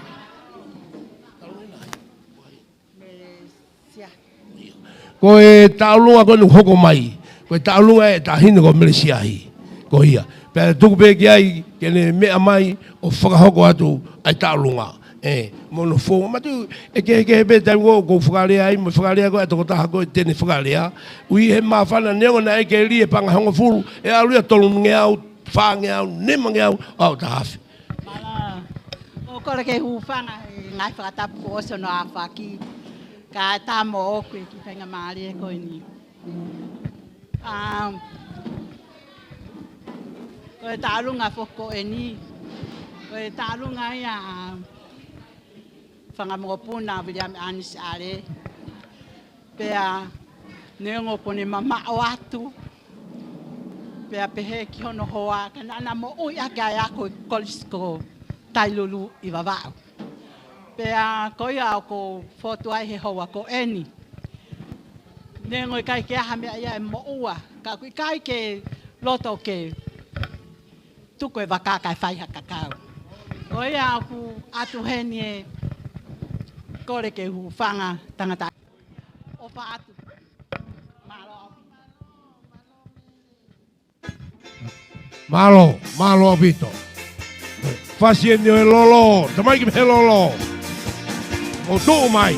Ko e taʻalonga ko eni ʻoku hoko mai. Ko e taʻalonga ʻe taʻahine ko Melesiahi. Ko ia. Pea tuku pē ki ai, ke ne meʻa mai, ʻo fakahoko atu ʻa e taʻalonga. ʻE, mo hono fou, matu, ʻe kehekehe pē taimi ko ē ʻoku ou fakalea ai, mo e fakalea ko ē ʻa e tokotaha ko ē te ne fakalea. ʻUhi he māfana neongo naʻe ʻikai ke lī e paʻanga ʻe hongofulu, ʻe ʻalu ia tolungeau, fāngeau, nimangeau, ʻo aʻu taha afe. Mālō. ʻOku ou kole ke u hūfanga he ngaahi fakatapu kuo ʻosi hono ʻaofaki. Kae ʻatā moʻoku e kiʻi faingamālie ko eni. Um, ko e taʻalonga foki ko eni. Ko e taʻalonga ia ʻa Fanga Mokopuna Viliami ʻAnisi ʻAle. Pea neongo kuo ne mamaʻo atu. Pea pehē ki hono hoa, ka naʻa na moʻui ʻaki ʻa e ako ʻi Kolisi ko Tailulu ʻi Vavaʻu. Pea ko ia ʻoku ou fotu ai he houa ko eni. Neongo ʻikai ke ʻi ai ha meʻa ia ʻe moʻua, ka ʻoku ʻikai ke loto ke tuku e vaka kae fai ha kakau. Ko ia ʻoku ʻatu heni e kole ke u hūfanga tangata. ʻOfa atu. Mālō. Mālō, mālō ʻaupito. Fasi eni ʻo e lolo, tamai ki he lolo. ʻO tuʻu mai.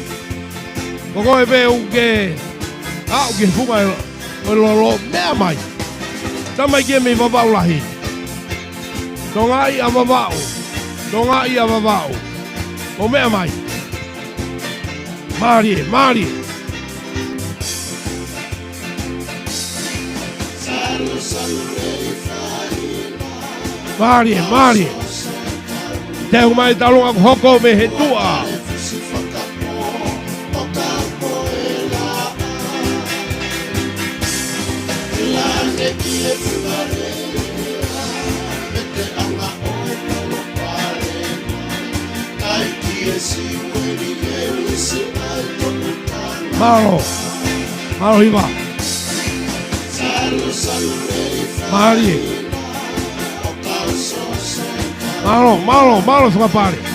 Ko koe pē ʻoku ke aʻu ki he funga ʻo e lolo, meʻa mai. Tamai ki he mei Vavaʻu lahi. Tonga ʻi ʻa Vavaʻu. Tonga ʻi ʻa Vavaʻu. ʻO meʻa mai. Mālie, mālie. Mālie, mālie. Teu mai taʻalonga ʻoku hoko mei he tuʻa. Mālō. Mālō hiva. Mālie. Mālō, mālō, mālō fakapale.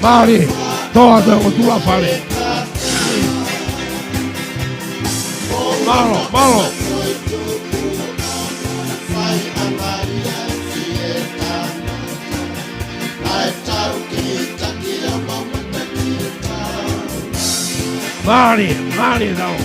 Mālie, toa te o tula fale. Mālō, mālō. Mālie, mālie tau.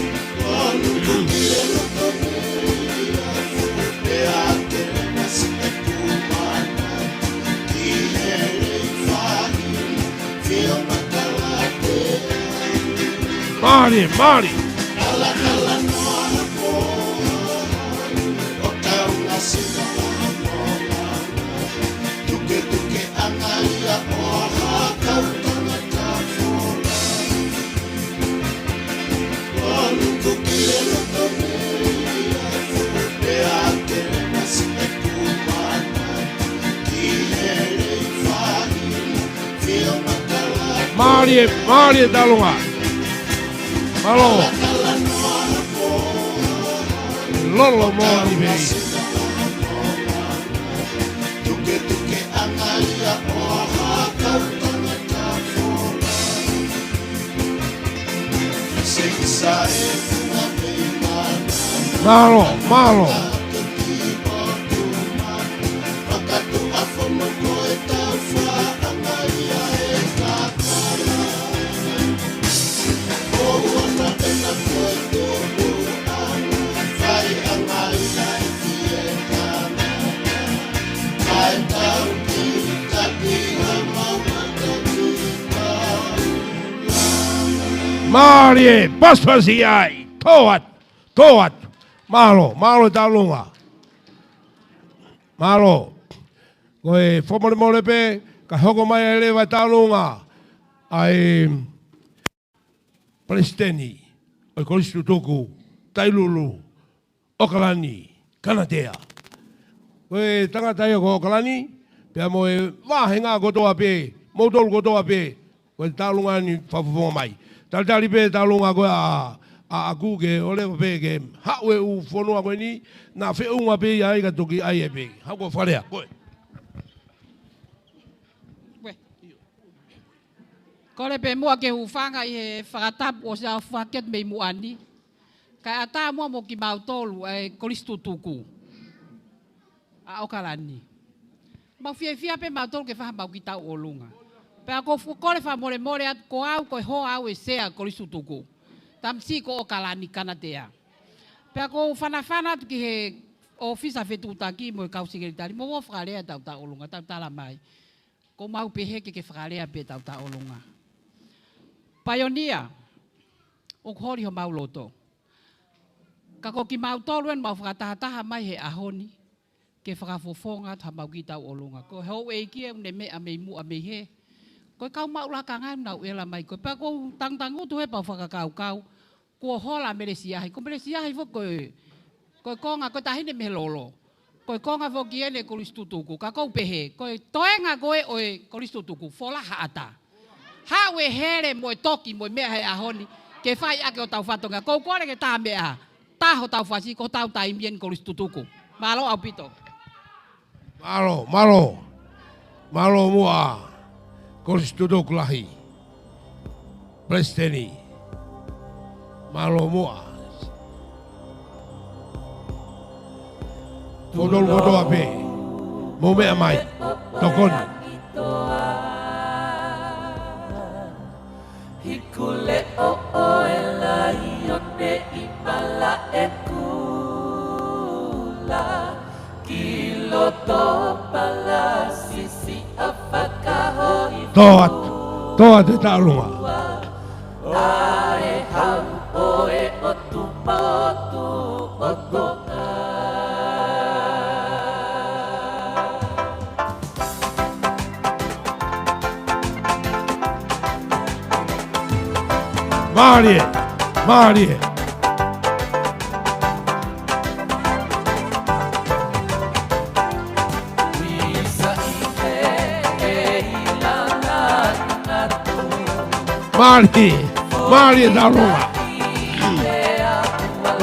Mālie, mālie. Mālie, mālie Taulunga. Mālō. Lolo mo ni vei. Mālō, mālō. Mālie, pasipasi ai. Tō atu, tō atu. Mālō, mālō Taulunga. Mālō. Ko e fakamolemole pē, ka hoko mai ai leva Taulunga ʻa e Palesiteni ʻo e Kolisi Tutuku, Tailulu, ʻOkalani, Kanatea. Ko e tangata ia ko ʻOkalani, pea mo e vāhenga kotoa pē, moutolu kotoa pē, ko e Taulunga ni fakafofonga mai. Talitali pē Taulunga ko ē ʻa, ʻa, ʻaku ke ʻoleva pē ke haʻu e ʻū fonua ko eni, naʻa feʻunga pē ia ai ka toki ʻai ai pē. Haʻu ko Falea, ko ē. Kole pē muʻa ke u hūfanga ʻi he fakatapu ʻosi ʻaofaki atu mei muʻa ni. Kae ʻatā muʻa mo kimautolu ʻa e Kolisi Tutuku ʻa ʻOkalani. Mau fiefia pē mautolu ke fai hamau kiʻi tauʻolunga. Pea ʻoku ou kole fakamolemole atu ko au ko e hoa au e sea Kolisi Tutuku. Tamasiʻi ko ʻOkalani Kanatea. Pea ʻoku ou fanafana atu ki he ʻōfisa fetuʻutaki mo e kau sekelitali mo ʻo fakalea ʻetau tauʻolunga, tau tala mai. ʻOku mau pehē ke ke fakalea pē ʻetau tauʻolunga. Paionia, ʻoku holi homau loto. Ka ko kimautolu eni mau fakatahataha mai he ʻaho ni, ke fakafofonga atu hamau kiʻi tauʻolunga. Ko e houʻeiki ʻoku ne meʻa mei muʻa mei hē. Ko e kau maʻu lakanga ʻoku nau ʻela mai ko ē. Pea ʻoku ou tangutangutu he pau fakakaukau. Kuo hola Melesiahi, ko Melesiahi foki ko e, ko e konga, ko e taʻahine mei he lolo. Ko e konga foki eni e Kolisi Tutuku, ka ʻoku ou pehē, ko e toenga ko ē ʻo e Kolisi Tutuku, fola haʻata. Haʻu e hele mo e toki mo e meʻa he ʻaho ni, ke fai ʻaki hotau fatongia. ʻOku ou kole ke tā meʻa, tā hotau fasi, ko hotau taimi eni Kolisi Tutuku. Mālō ʻaupito. Mālō, mālō. Mālō muʻa Kolisi Tutuku Lahi. Palesiteni. Mālō muʻa. Moutolu kotoa pē. Mou meʻa mai. Tokoni. Hiku leʻo ʻo e laione ʻi Malaʻekula, ki loto palasisi ʻa Fakahoi. Tō atu, tō atu e tauʻolunga. ʻA e hau ʻo e ʻOtu Motu ʻOtua. Mālie, mālie. Mālie, mālie Taulunga.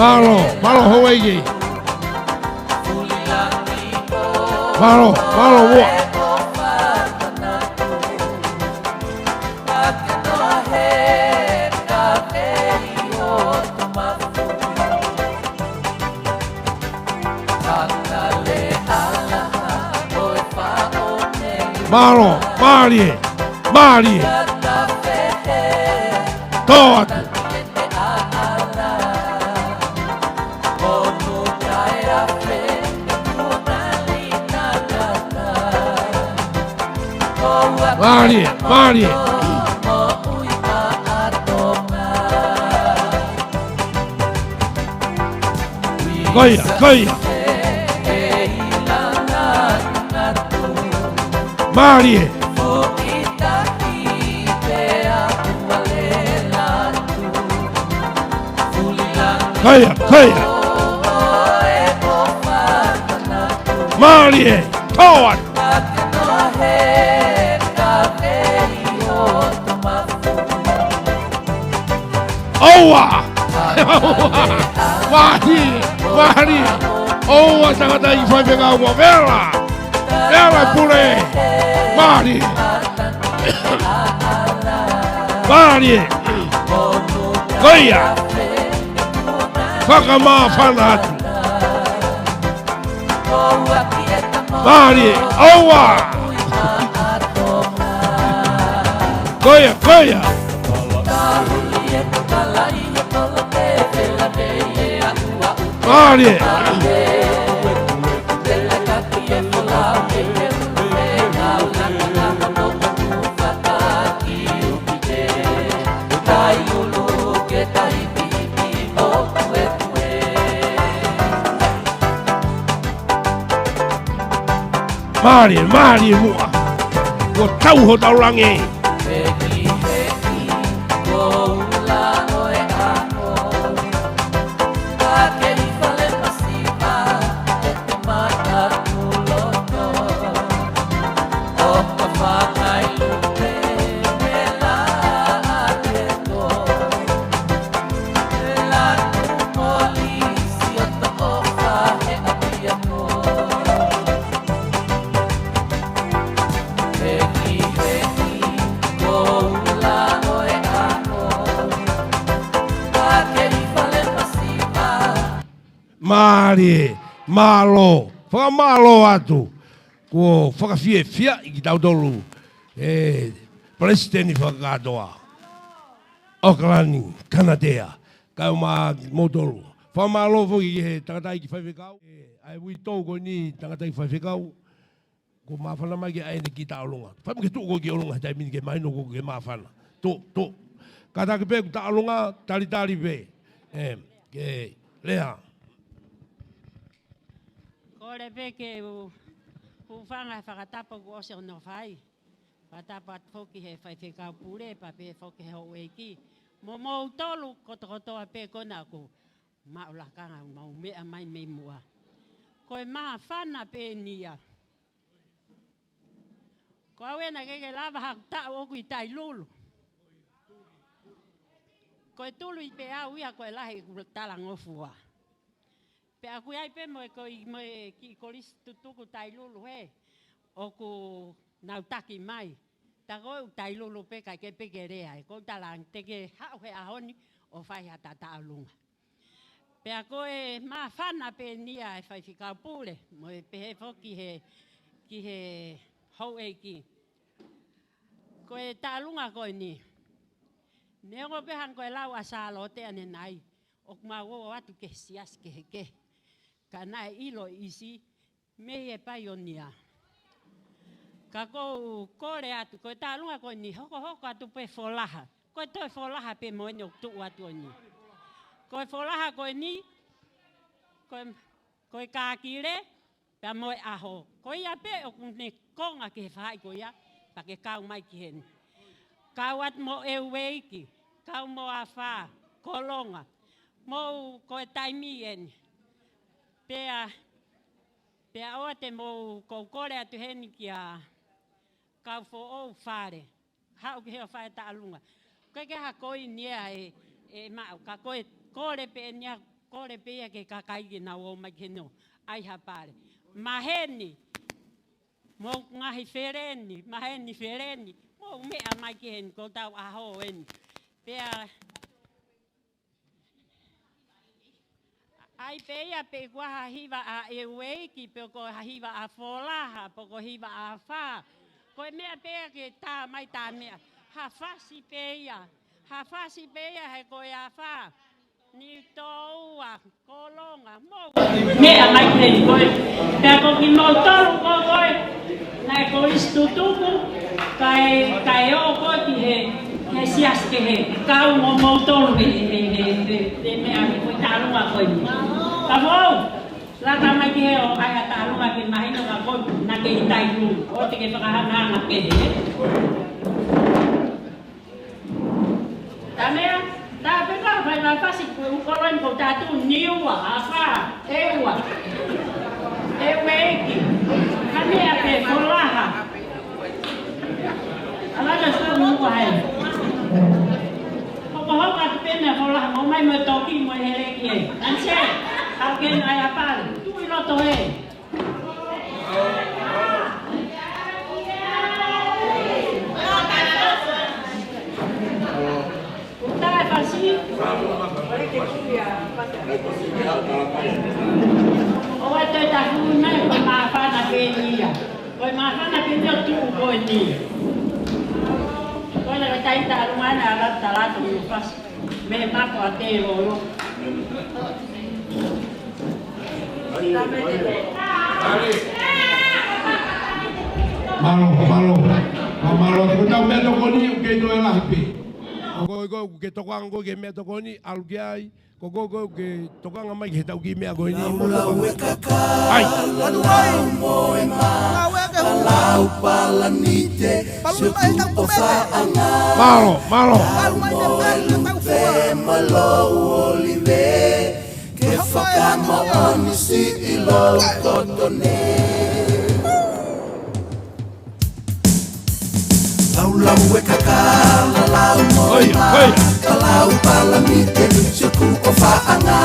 Mālō, mālō Hawaiʻi. Mālō, mālō muʻa. Mālō, mālie, mālie. Tō atu. Mālie, mālie. Ko ia, ko ia. Mālie. Ko ia, ko ia. Mālie. Tō atu. ʻOua! Mālie, mālie. ʻOua, tangataʻeiki faifekau, ʻoua, vela. Vela pule. Mālie. Mālie. Ko ia. Fakamāfana atu. Mālie, ʻoua! Ko ia, ko ia! Mālie! Mālie, mālie muʻa. Kuo tau hotau langi. Mālie, mālō, fakamālō atu. Kuo fakafiefiaʻi kitautolu, ʻe Palesiteni Fakakātoa ʻAokalani, Kanatea, kae ʻumaʻā kimoutolu. Fakamālō foki ki he tangataʻeiki faifekau, ʻe, ʻa e uitou ko eni tangataʻeiki faifekau, kuo māfana mai ke ʻai ʻene kiʻi tā ʻolunga. Fai mai ke tuʻu koe ki ʻolunga he taimi ni ke mahino kuo ke māfana. Tuʻu, tuʻu. Kātaki pē ʻoku tā ʻolunga, talitali pē. ʻE, ke, Lea. Kole pē ke u, hūfanga he fakatapu kuo ʻosi hono fai. Fakatapu atu foki he faifekau pule, pea pehē foki he houʻeiki. Mo moutolu kotokotoa pē ko ena ʻoku maʻu lakanga, maʻu meʻa mai mei muʻa. Ko e māfana pē eni ia. Ko au ena ke ke lava haku taʻu ʻoku ʻi Tailulu. Ko e tuluʻi pē au ia ko e lahi ʻeku talangofua. Pea ʻoku ʻi ai pē mo e ko i, mo e kiʻi kolisi tutuku Tailulu he ʻoku nau taki mai. Tā ko ʻeku Tailulu pē kae ʻikai pē ke lea ē. Ko u talaange te ke haʻu he ʻaho ni ʻo fai ha tā tā ʻolunga. Pea ko e māfana pē eni ia e faifekau pule, mo e pehē foki he, ki he houʻeiki. Ko e tā ʻolunga ko eni. Neongo pē hangē ko e lau ʻa Sālote ʻanenai, ʻoku mau ō atu ki he siasi kehekehe. Ka naʻe ʻilo ʻe ʻIsi, mei he paionia. Ka ʻoku ou kole atu, ko e tā ʻolunga ko eni, hokohoko atu pē folaha. Ko e toe folaha pē mo eni ʻoku tuʻu atu eni. Ko e folaha ko eni, ko e, ko e kākile, pea mo e ʻaho. Ko ia pē ʻoku ne konga ki he faʻahi ko ia, pea ke kau mai ki heni. Kau atu mo e ueiki, kau mo afā, kolonga. Mou ko e taimi eni. Pea, pea ʻoua te mou kou kole atu heni kia kau foʻou fale. Haʻu ki he ʻo fai tā ʻolunga. Ko e ke ha ko eni ia ʻe, ʻe maʻu. Ka ko e kole pē eni ia, kole pē ia ki he kakai ke nau ō mai ki heni ʻo ʻai ha pale. Maheni. Mou ngaahi feleni, maheni feleni. Mou meʻa mai ki heni ko ʻetau ʻaho eni. Pea ʻai pē ia pe ko ha hiva ʻa e ueiki, pe ko ha hiva ʻa folaha, pe ko hiva ʻa afā. Ko e meʻa pē ke tā mai tā meʻa. Ha fasi pē ia. Ha fasi pē ia he ko e afā. Ni toua, kolonga, mou. Meʻa mai ke ni koe. Pea ko kimoutolu ko koe. Naʻe kolisi tutuku. Kae, kae ō koe ki he, he siasi kehe. Kau mo moutolu he, he, he, he, he meʻa ni ko e tālunga ko eni. Ka mou. Laka mai ki he ʻo ʻai ha tālunga ke mahino ka ko na ke ʻi tai ku. ʻO te ke fakahangahanga ke he. Tā meʻa, tā pē ka fai mai fasi ku u koloi ko tātu niua, afā, ʻeua. ʻEua ʻeiki. Ka meʻa pē folaha. Ala ka sua nunga hai. Hokohoko atu pē meʻa folaha, mo mai mo toki mo e heleki e. Anse, au ke na ia pale. Tuʻi loto e. Uta e fasi. ʻO e toe tahu mai ko e māfana pē ni ia. Ko e māfana pē ni ia ʻo tuʻu ko eni. Ko e na ka tai ta rumana ala talatu ni fasi. Mei he mako a te lolo. Mālō, mālō. Mālō, mālō. Ko ʻetau meʻatokoni ʻoku kei toe lahi pē. Ko koe, ko koe ʻoku ke tokanga koe ki he meʻatokoni, ʻalu ki ai. Ko koe, ko koe ʻoku ke tokanga mai ki heʻetau kiʻi meʻa ko eni. Ai. Mālō, mālō. Laulau e kakala, lau mo e mā, ka lau palanite, sio kuo faʻanga.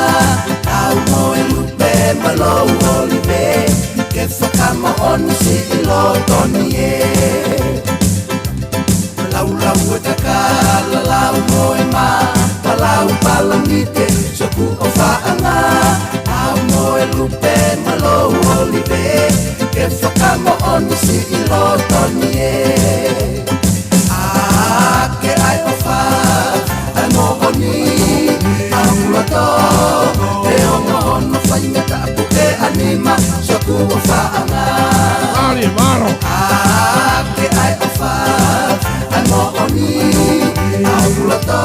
Lau mo e lupe, mālō ʻolive, ke fakamoʻoni siʻi loto ni ē. Laulau e kakala, lau mo e mā, ka lau palanite, sio kuo faʻanga. Lau mo e lupe, mālō ʻolive, ke fakamoʻoni siʻi loto ni ē. ʻA ke ʻai ʻofa, ʻai moʻoni, ʻa ʻuluaki, ʻe ongo hono faingataʻa puke ʻa nima, sio kuo faʻanga. Mālō, mālō. ʻA ke ʻai ʻofa, ʻai moʻoni, ʻa ʻuluaki,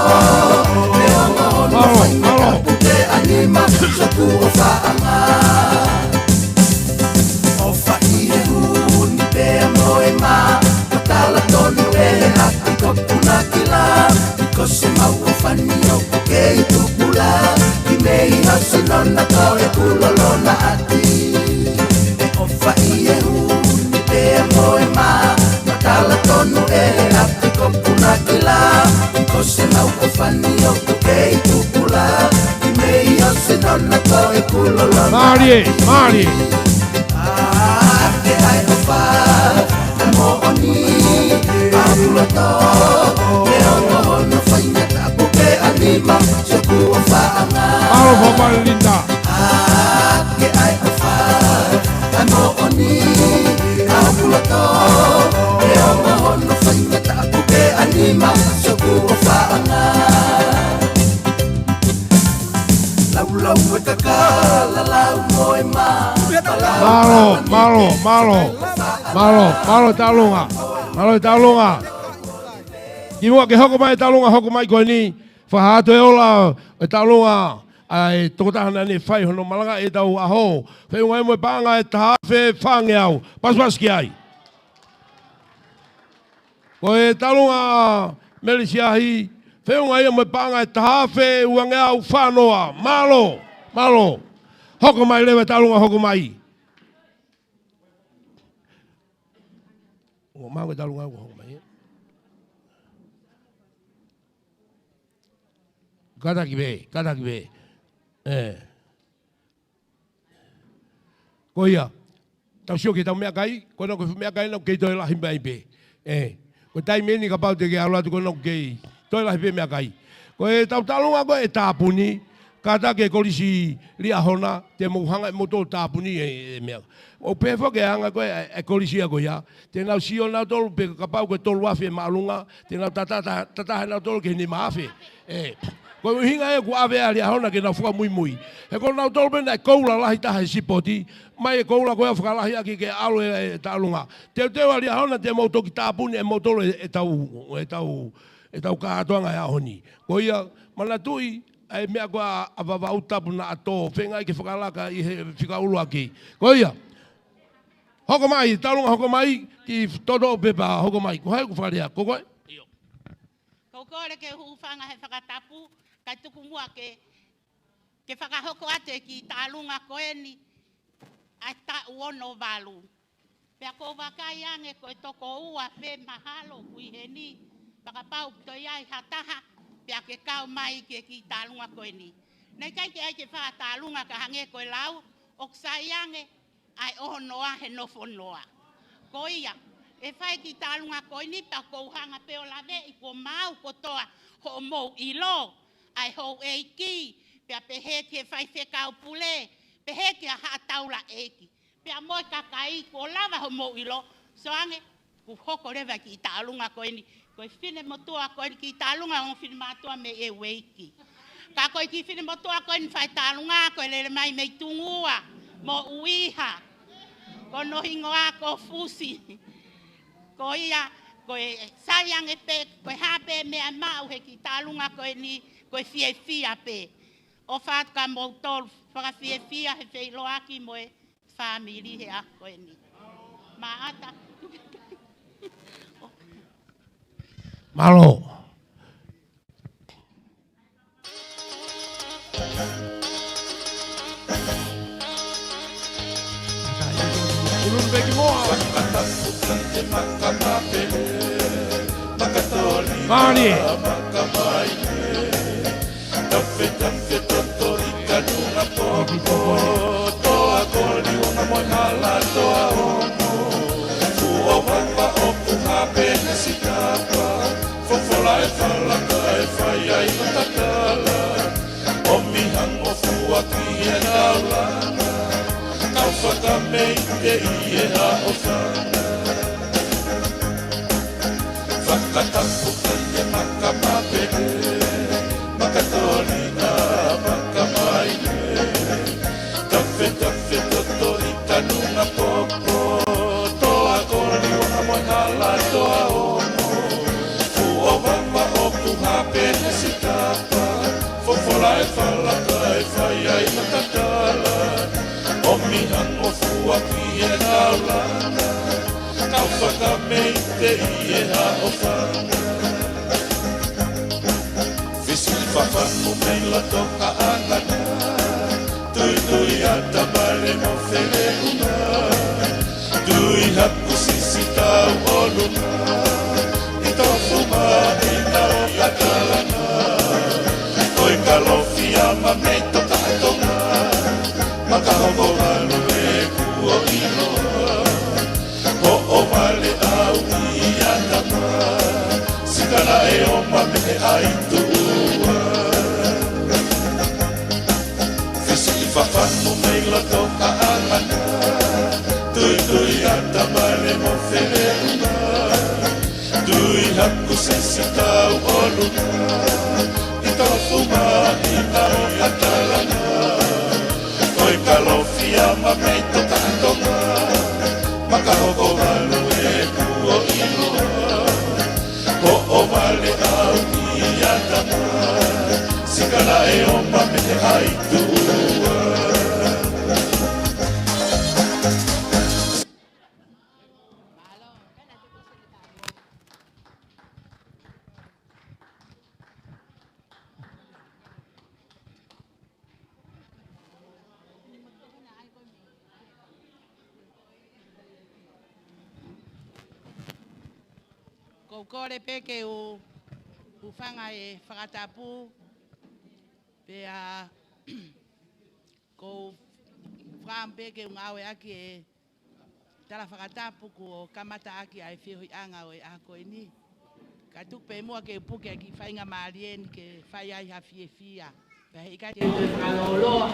ʻe ongo hono faingataʻa puke ʻa nima, sio kuo faʻanga. ʻOfa ʻi he huni pea mo e mā, ʻo tala tonu ʻe he ʻapi ko Punakila. Ko se mau ʻofa ni ʻoku kei tupula, ki mei hasi nona ko e kulolo na ati. ʻE ʻofa ʻi he huni pea mo e mā, ʻo tala tonu ʻe he ʻapi ko Punakila. Ko se mau ʻofa ni ʻoku kei tupula, ki mei hasi nona ko e kulolo na ati. Mālō, mālō. ʻA ke ʻai ʻofa, ʻai moʻoni, ʻa ʻuluaki, ʻe ongo hono faingataʻa puke ʻa nima, sio kuo faʻanga. Mālō, Papa Linda. ʻA ke ʻai ʻofa, ʻai moʻoni, ʻa ʻuluaki, ʻe ongo hono faingataʻa puke ʻa nima, sio kuo faʻanga. Laulau e kakala, lau mo e mā. Mālō, mālō, mālō. Mālō, mālō tālunga. Mālō tālunga. Kimuʻa ke hoko mai tālunga, hoko mai ko eni. Fakahā atu e ola e tālunga ʻa e tokotaha naʻa ne fai hono malanga ʻetau ʻaho. Feʻunga ia mo e paʻanga ʻe taha afe fāngeau. Pasipasi ki ai. Ko e tālunga Melisiahi, feʻunga ia mo e paʻanga ʻe taha afe uangeau fānoa. Mālō, mālō. Hoko mai leva tālunga, hoko mai. Ongo māu e tālunga, hoko mai. Kātaki pē, kātaki pē. ʻE. Ko ia, tau sio ki heʻetau meʻakai, ko ena ko e fuʻu meʻakai ena ʻoku kei toe lahi mai pē. ʻE, ko e taimi eni kapau te ke ʻalu atu ko ena ʻoku kei toe lahi pē meʻakai. Ko ʻetau tālunga ko ē ʻe tāpuni, Kātaki e kolisi Liahona, te mou hanga ʻe moutolu ʻo tāpuni e, e meʻa. ʻOku pehē foki e anga ko ē e, e kolisi ia ko ia. Te nau sio nautolu pe kapau ko e tolu afe māʻolunga, te nau tata, tata, tata he nautolu ki he nima afe. ʻE, ko e ʻuhinga ia ʻoku ʻave ʻa Liahona ke nau fakamuimui. He ko nautolu pē naʻe koula lahi taha he sipoti, mai e koula ko ia ʻo fakalahi ʻaki ke ʻalu e, e taʻolunga. Teuteu ʻa Liahona te mou toki tāpuni ʻe moutolu e, e tau, e tau, e tau kātoanga he ʻaho ni. Ko ia, manatuʻi, ʻa e meʻa ko ē ʻa Vavaʻu Tapu naʻa tō, feinga ai ke fakalaka ʻi he fika ʻuluaki. Ko ia. Hoko mai, taʻolunga hoko mai, ki toto pepa hoko mai. Ko hai ʻoku fakalea, ko koe? ʻIo. Ko u kole ke u hūfanga he fakatapu, kae tuku muʻa ke, ke fakahoko atu e kiʻi taʻolunga ko eni ʻa e taʻu ono valu. Pea ko u vakai ange ko e toko ua pē mahalo ʻoku ʻi heni, pea kapau ʻoku toe ʻi ai ha taha, pea ke kau mai ki he kiʻi taʻolunga ko eni. Naʻe ʻikai ke ʻai ke fakataʻolunga ka hangē ko e lau, ʻoku sai ange ʻa e ʻohonoa he nofonoa. Ko ia, ʻe fai e kiʻi taʻolunga ko eni pea ko u hanga pē ʻo laveʻi kuo maau kotoa hoʻomou ʻilo, ʻa e houʻeiki, pea pehē ki he faifekau pule, pehē ki he haʻa taulaʻeiki. Pea mo e kakai kuo lava hoʻomou ʻilo, sio ange, kuo hoko leva e kiʻi taʻolunga ko eni, ko e finemotuʻa ko eni kiʻi taʻolunga ʻo e finemātuʻa mei ʻEueiki. Ka ko e kiʻi finemotuʻa ko eni fai taʻolunga ko e lele mai mei Tungua, mo ʻUiha, ko hono hingoa ko Fusi. Ko ia, ko e sai ange pē, ko e hā pē meʻa maʻu he kiʻi taʻolunga ko eni, ko e fiefia pē. ʻOfa atu kia moutolu, fakafiefia he feʻiloaki mo e fāmili he ʻaho ko eni. Maʻata. Mālō. Mālie. Tafe, tafe, toto i ka nunga pō. Toa ko Liuanga mo e hala toa ongo. Fuʻu ʻovava ʻoku hape he sikapa. Fofola e fala kae fai ai matakala. ʻOmi hangofua ki he taulanga. Kau fakameite ʻi he haʻofanga. Fakatapu ki he maka mapele, maka toli ʻa maka maile. Tafe, tafe, toto i ka nunga popo, toa ko Liuanga mo e hala toa ongo. Fuʻu ʻovava ʻoku hape he sikapa, fofola e fala kae fai ai matakala. ʻOmi hangofua ki he taulanga. Kau fakameite ʻi he haʻofanga. Fisi fafanu mei loto ʻa ʻAngana. Tuitui ʻa Tamale mo Feleʻuna. Tui haku sisi tau ʻolunga. ʻI tofu mai nau ʻi ʻAtalana. Ko e Kalofi ʻa ma mei Tokaʻatonga. Maka hoko valu e kuo ʻiloa. Hoʻo vale au ʻi ʻAtama, sikala e oma mei he ʻai tuʻua. Fisi fafanu mei loto ʻa ʻAngana, tuitui ʻa Tamale mo Feleʻuna. Tui haku sisi tau ʻolunga, ʻi tofu mai nau ʻi ʻAtalana. Ko e Kalofi ʻa ma mei Tokaʻatonga, maka hoko valu e kuo ʻiloa. Hoʻo vale au ʻi ʻAtama, sikala e oma mei he ʻai tuʻua. Ko u kole pē ke u, u hūfanga he fakatapu, pea ko u fakaʻamu pē ke u ngāueʻaki e tala fakatapu kuo kamata ʻaki ʻa e feohiʻanga ʻo e ʻaho ko eni. Ka tuku pē muʻa ke u puke ʻa e kiʻi faingamālie ni ke fai ai ha fiefia. ʻIkai te u fakalōloa.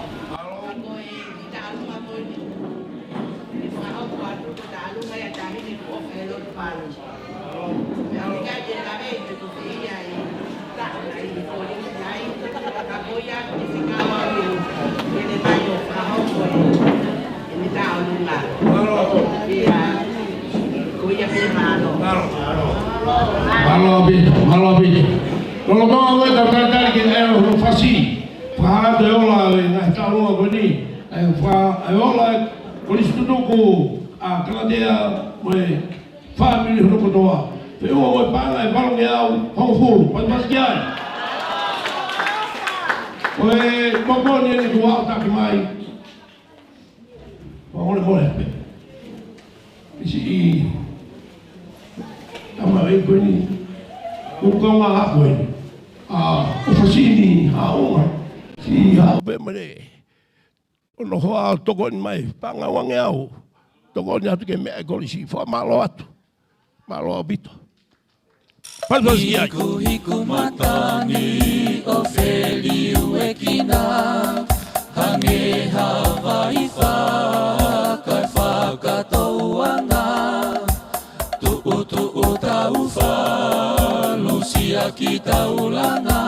Ko e kiʻi taʻalunga ko eni. ʻE fakahoko atu ko e taʻalunga ia ʻa e taʻahine kuo ʻofa he lotu mālō. Pea ʻikai te u lave ʻi he ko e ia e taʻu ʻa e ko e ia e fika ʻo e, ʻene mai ʻo fakahoko e, ʻene taʻalunga. Ia, ko ia pē, mālō. Mālō ʻaupito, mālō ʻaupito. Lolotonga ko e talitali ki he ʻaho fasi. Fakahā atu e ola e ngaahi taʻalunga ko eni, ʻa e fa-, ʻa e ola e kolisi tutuku ʻa Kalatea mo e fāmili hono kotoa. Feʻunga ko e paʻanga ʻe valungeau hongofulu. Pasipasi ki ai. Ko e mokoni eni kuo aʻu taki mai. Fakamolemole pē. ʻIsi ʻi tama e ko eni. Kuo kaunga ako eni. ʻA, ʻo fasi ni, ʻa, ʻo. Si, ʻa, pē mole. ʻO noho ʻo tokoni mai, paʻanga uangeau. Tokoni atu ke meʻa e kolisi, fakamālō atu. Mālō ʻaupito. Pasipasi ki ai. Hikuhiku matangi ʻo feliuekina, hangē ha vai faka-, fakatouʻanga. Tuʻutuʻu taufa, lusia ki taulanga,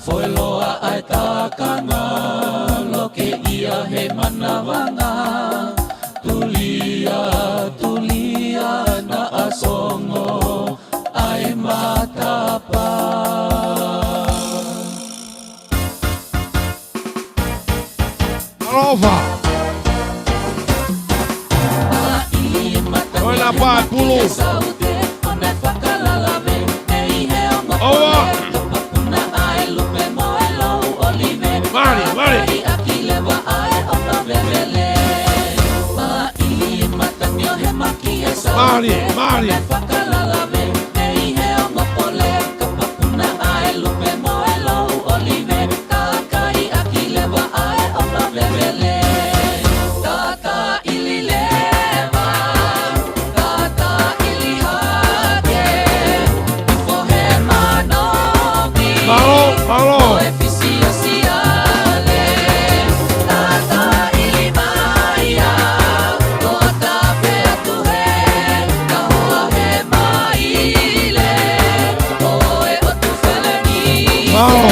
foʻi loa ʻa e takanga, loke ia he manavanga, tulia, tulia, naʻa songo ʻa e matapā. Alofa. Ko e napa pulu. Ova. Mali, mali. Mali, mali. Mālō, mālō. Mālō.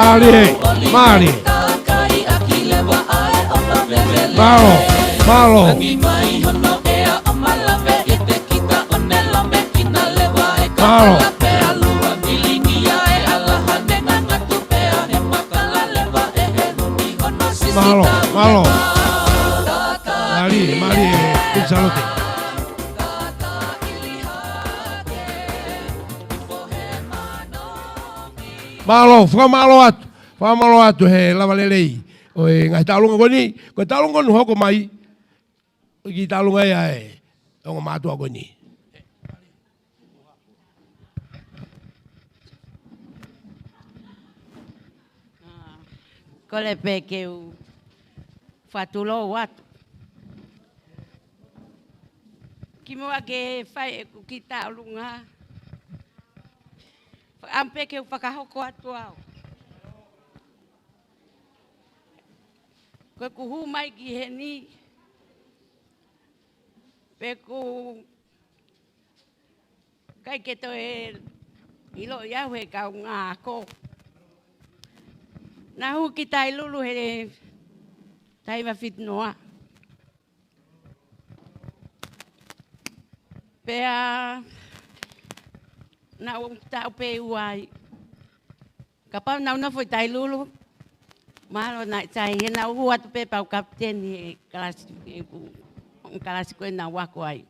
Mālie, mālie. Mālō, mālō. Mālō. Mālō, mālō. Mālie, mālie, Pita Salote. Mālō, fakamālō atu. Fakamālō atu he lava lelei ʻo e ngaahi taʻalunga ko eni. Ko e taʻalunga ko eni hoko mai. Ko e kiʻi taʻalunga ia ʻa e ongo mātuʻa ko eni. Kole pē ke u fakatulou atu. Kimuʻa ke fai ʻeku kiʻi taʻalunga, fakaʻamu pē ke u fakahoko atu au. Ko ʻeku hū mai ki heni, pea ʻoku ʻikai ke toe ʻiloʻi au he kaungā ako. Naʻá ku hū ki Tailulu he taha hiva fitu noa. Pea naʻá ku taʻu pē ua ai. Kapau naʻá ku nofo ʻi Tailulu, mahalo naʻe sai, he naʻá ku hū atu pē pea u kapiteni he kalasi, he ʻū, ʻū kalasi ko ē naʻá ku ako ai.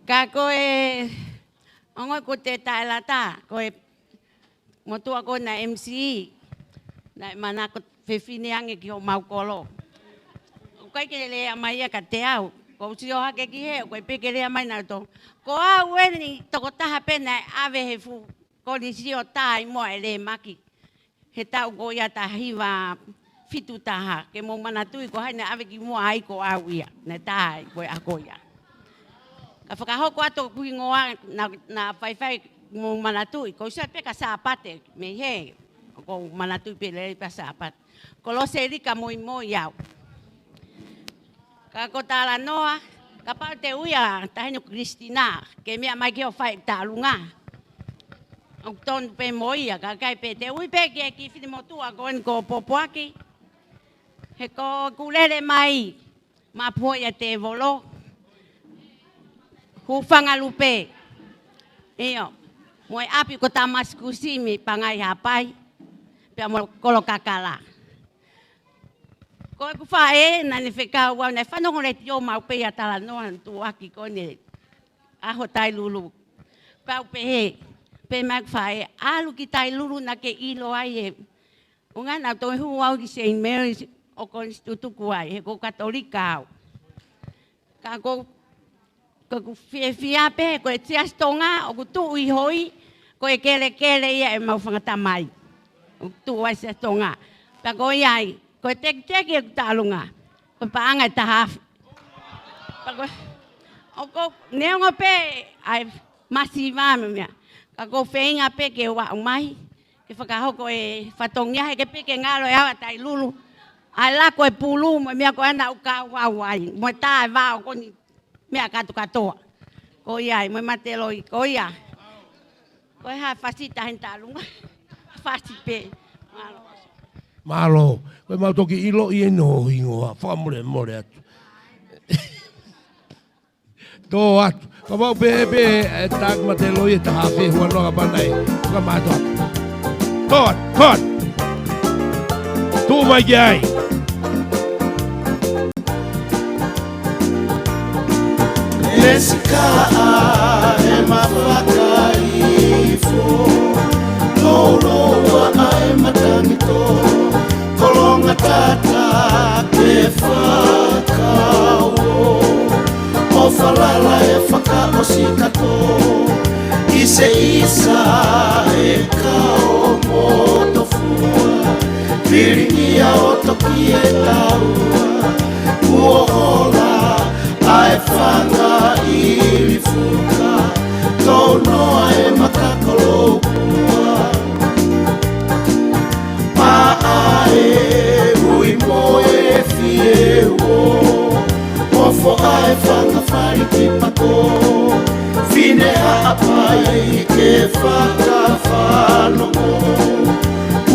Ka ko e ongo ko e taʻelata, ko e motuʻa ko ē naʻe M C E, naʻe manako fefine ange ki homau kolo. ʻOku ʻikai ke lea mai ia kiate au, ko u sio hake ki hē, ʻoku ʻikai pē ke lea mai nautolu. Ko au eni tokotaha pē naʻe ʻave he fuʻu konisio tai mo e lēmaki. He taʻu ko ia taha hiva fitu taha, ke mou manatuʻi ko hai naʻe ʻave ki muʻa ai, ko au ia, naʻe tā ai ko e ako ia. Ka fakahoko atu hoku hingoa naʻa, naʻa faifai, mou manatuʻi, ko u sio pē ki he Sāpate, mei hē, ʻoku ou manatuʻi pē lelei pē Sāpate. Ko Loselika Moimoi au. Ka ko Talanoa, kapau te u ui ʻa Taʻahine Christina ke meʻa mai ke ʻo fai Tālunga, ʻoku tonu pē mo ia, ka ʻikai pē, te u ui pē ki he kiʻi finemotuʻa ko eni ko Popoaki. He ko ʻeku lele mai, Mapuhoia Tēvolo, Hūfanga Lupe. ʻIo, mo e ʻapi ko Tamasikusi mei Pangai Haʻapai, pea mo Kolokakala. Ko ʻeku faʻē, naʻá ne fekau au, naʻe fanongo letiō maʻu pē ʻia Talanoa, tuʻuaki ko eni ʻaho Tailulu. Kau pehē, pehē mai ʻeku faʻē, ʻalu ki Tailulu naʻá ke ʻilo ai e. ʻUhinga naʻá ku toe hū au ki Saint Mary's ʻo Konisitūtuku ai, he ko e Katolika au. Ka ko, ko ʻeku fiefia pē, ko e Siasi Tonga ʻoku tuʻu ʻi Hoi, ko e kelekele ia ʻemau fanga tamai. ʻOku tuʻu ai Siasi Tonga. Pea ko ia ai, ko e tekiteki ʻeku Tālunga, ko e paʻanga ʻe taha afe. Pea ko, ʻoku, neongo pē ʻa e masiva mo e meʻa, ka ʻoku ou feinga pē ke u aʻu mai ke fakahoko e fatongia, he ʻikai pē ke ngalo e ava Tailulu. ʻA e lako e pulu mo e meʻa ko ena ʻoku kau au ai, mo e tā e vao ko eni meʻa kātoa kātoa. Ko ia ai, mo e mate loi, ko ia. Ko e hā e fasi Taʻahine Tālunga? Fasi pē. Mālō. Mālō. Ko e mau toki ʻiloʻi eni ho hingoa, fakamolemole atu. Tō atu. Kapau pē, pē, e, taku mate loi e taha afe, huanoa ka panai. Ka mātoa. Tō atu, tō atu. Tuʻu mai ki ai. E sika ʻa e mafakaifo, lōloa ʻa e matangitō, kolonga tata ke fakauō. ʻO falala e fakaʻosi kātoa, ʻiseʻisa e kao mo tofua, filingia ʻo toki e taua, kuo hola ʻa e fanga ʻili fuka, tounoa e maka koloa. Maʻa e ui mo e fieuō, ofo ʻa e fanga fali ki pako, fine Haʻapai ke fakafanongo,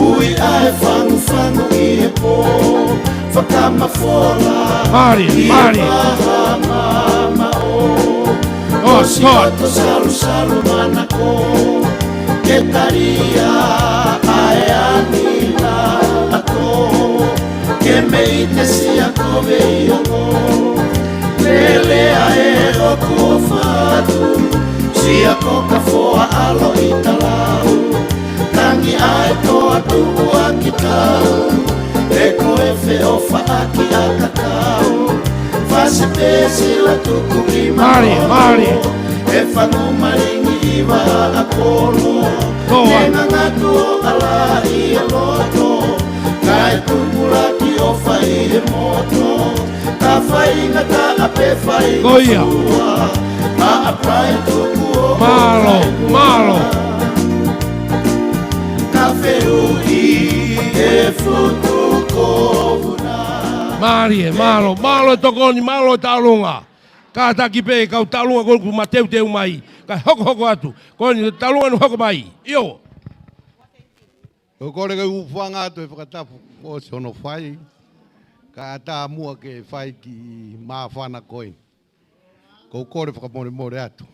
ui ʻa e fangufangu ʻi he pō, fakamafola Mali, ʻi he Mali. Paha mamaʻo. Tō atu, tō atu. Siʻoto salusalu manako, ke talia ʻa e angi naʻa tō, ke mei te sia ko vei ongo. Lele ʻa e ʻoku ʻofa atu, sia ko ka foa ʻalo ʻi talau. Tangi ʻa e toa tuʻuaki tau, he ko e feʻofaʻaki ʻa kakau. Fasi pē sila tuku ki Mali, mano Mali. E fanu malingi ʻi vaʻa kolo. Tō atu. Ngangatu ʻo ʻala ʻi he loto, kae tupulaki ʻo fai he moto. Ka faingataʻa pē fai ko ia. Fua, ka ʻapai tuku ʻo Mālō, fai mālō. Ka fehuʻi e futu ko Vuna. Mālie, mālō, mālō e tokoni, mālō e Tālunga. Kātaki pē kau taʻalunga ko ē kuo mateuteu mai, kae hokohoko atu. Ko eni taʻalunga ʻoku hoko mai. ʻIo. ʻOku ou kole ke u hūfanga atu he fakatapu kuo ʻosi hono fai, kae ʻatā muʻa ke fai e kiʻi māfana ko eni. ʻOku ou kole fakamolemole atu.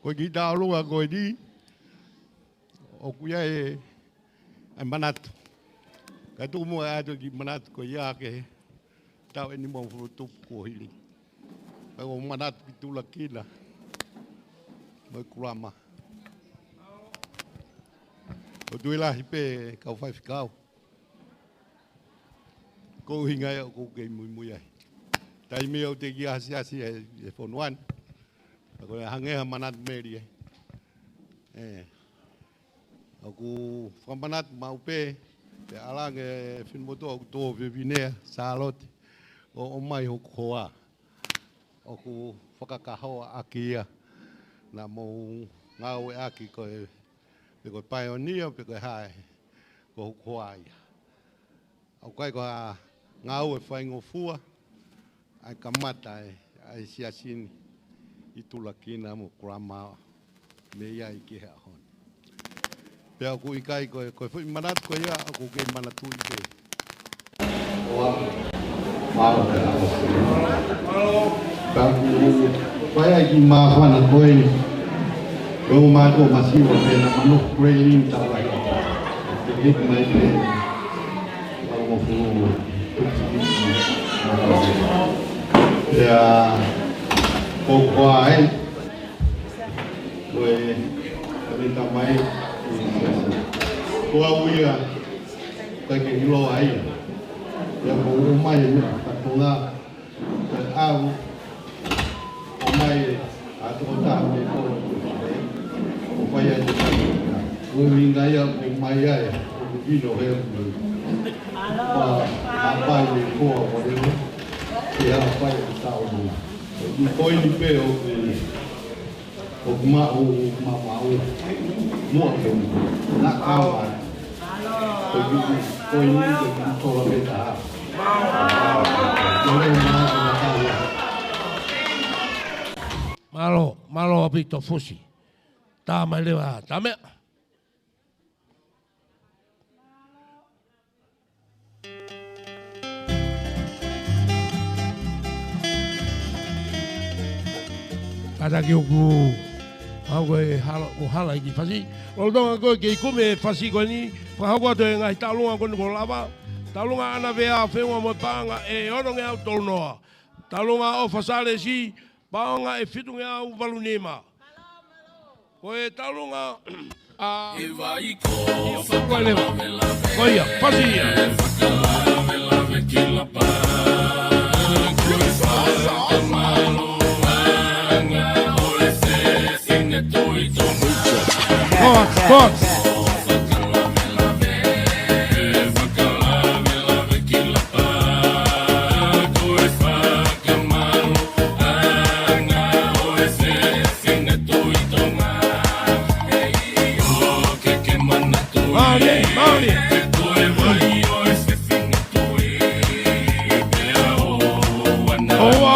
Ko e kiʻi taʻalunga ko eni, ʻoku ʻi ai e, e manatu. Kae tuku muʻa atu e kiʻi manatu ko ia ki he taʻu ʻe nimangofulu tupu kuo hili. Kae ʻoku ou manatu ki Tulakina mo e Kulama. ʻOku ou tui lahi pē kau faifekau. Ko e ʻuhinga ia ʻoku ou kei muimui ai. Taimi ʻoku teʻeki ai ha siasi ʻi he, ʻi he fonua ni. Ka ko e hangē ha manatu meli ē. ʻE. ʻOku fakamanatu maʻu pē, pea ʻalu ange e finemotuʻa ʻoku tō fefine ʻa Sālote. ʻO, ʻomai hoku hoa. ʻOku fakakahoa ʻaki ia. Naʻa mou ngāueʻaki ko e, pe ko e paionia, pe ko e hā ē, ko hoku hoa ia. ʻOku ʻikai ko ha ngāue faingofua, ʻa e kamata e, ʻa e siasi ni ʻi Tulakina mo Kulama mei ai ki he ʻaho ni. Pea ʻoku ʻikai ko e, ko e foʻi manatu ko ia, ʻoku kei manatuʻi pē. Ka ʻoku fai ai e kiʻi māfana ko eni, ʻo mātuʻa masiva pē naʻa manako ko eni taʻu lahi. Ke hiki mai pē. Pea, ko koe, ko e, ko e tamai, ko au ia, ka ke ʻilo ai. Pea ko u mai, ka tonga, ka au, ʻomai ʻa e tokotaha mei ko, ʻo fai ai e, ko e ʻuhinga ia ʻoku ou mai ai, ʻoku ou ʻilo he ʻoku ou, pa, pa pai mei ko, ʻo leo, ke ala fai e tau ni. ʻOku ko eni pē ʻoku, ʻoku maʻu, ʻoku maʻu, maʻu. Muʻa ke u, na kawa. ʻOku, ko eni ʻoku tola pē ta. Mālō, mālō ʻaupito Fusi. Tā mai leva, tā meʻa. Kātaki ʻoku, ʻoku ou hala, ʻoku ou hala ʻi he kiʻi fasi. Lolotonga ko ē kei kumi e fasi ko eni, fakahoko atu e ngaahi taʻalunga ko eni kuo lava. Taʻalunga ʻa ʻAna Vea, feʻunga mo e paʻanga ʻe onongeau tolu noa. Taʻalunga ʻa ʻOfa Salesi, paʻanga ʻe fitungeau valu nima. Ko e taʻalunga ʻa, ko ia, fasi ia. Fox, Fox. Mālie, mālie. ʻOua.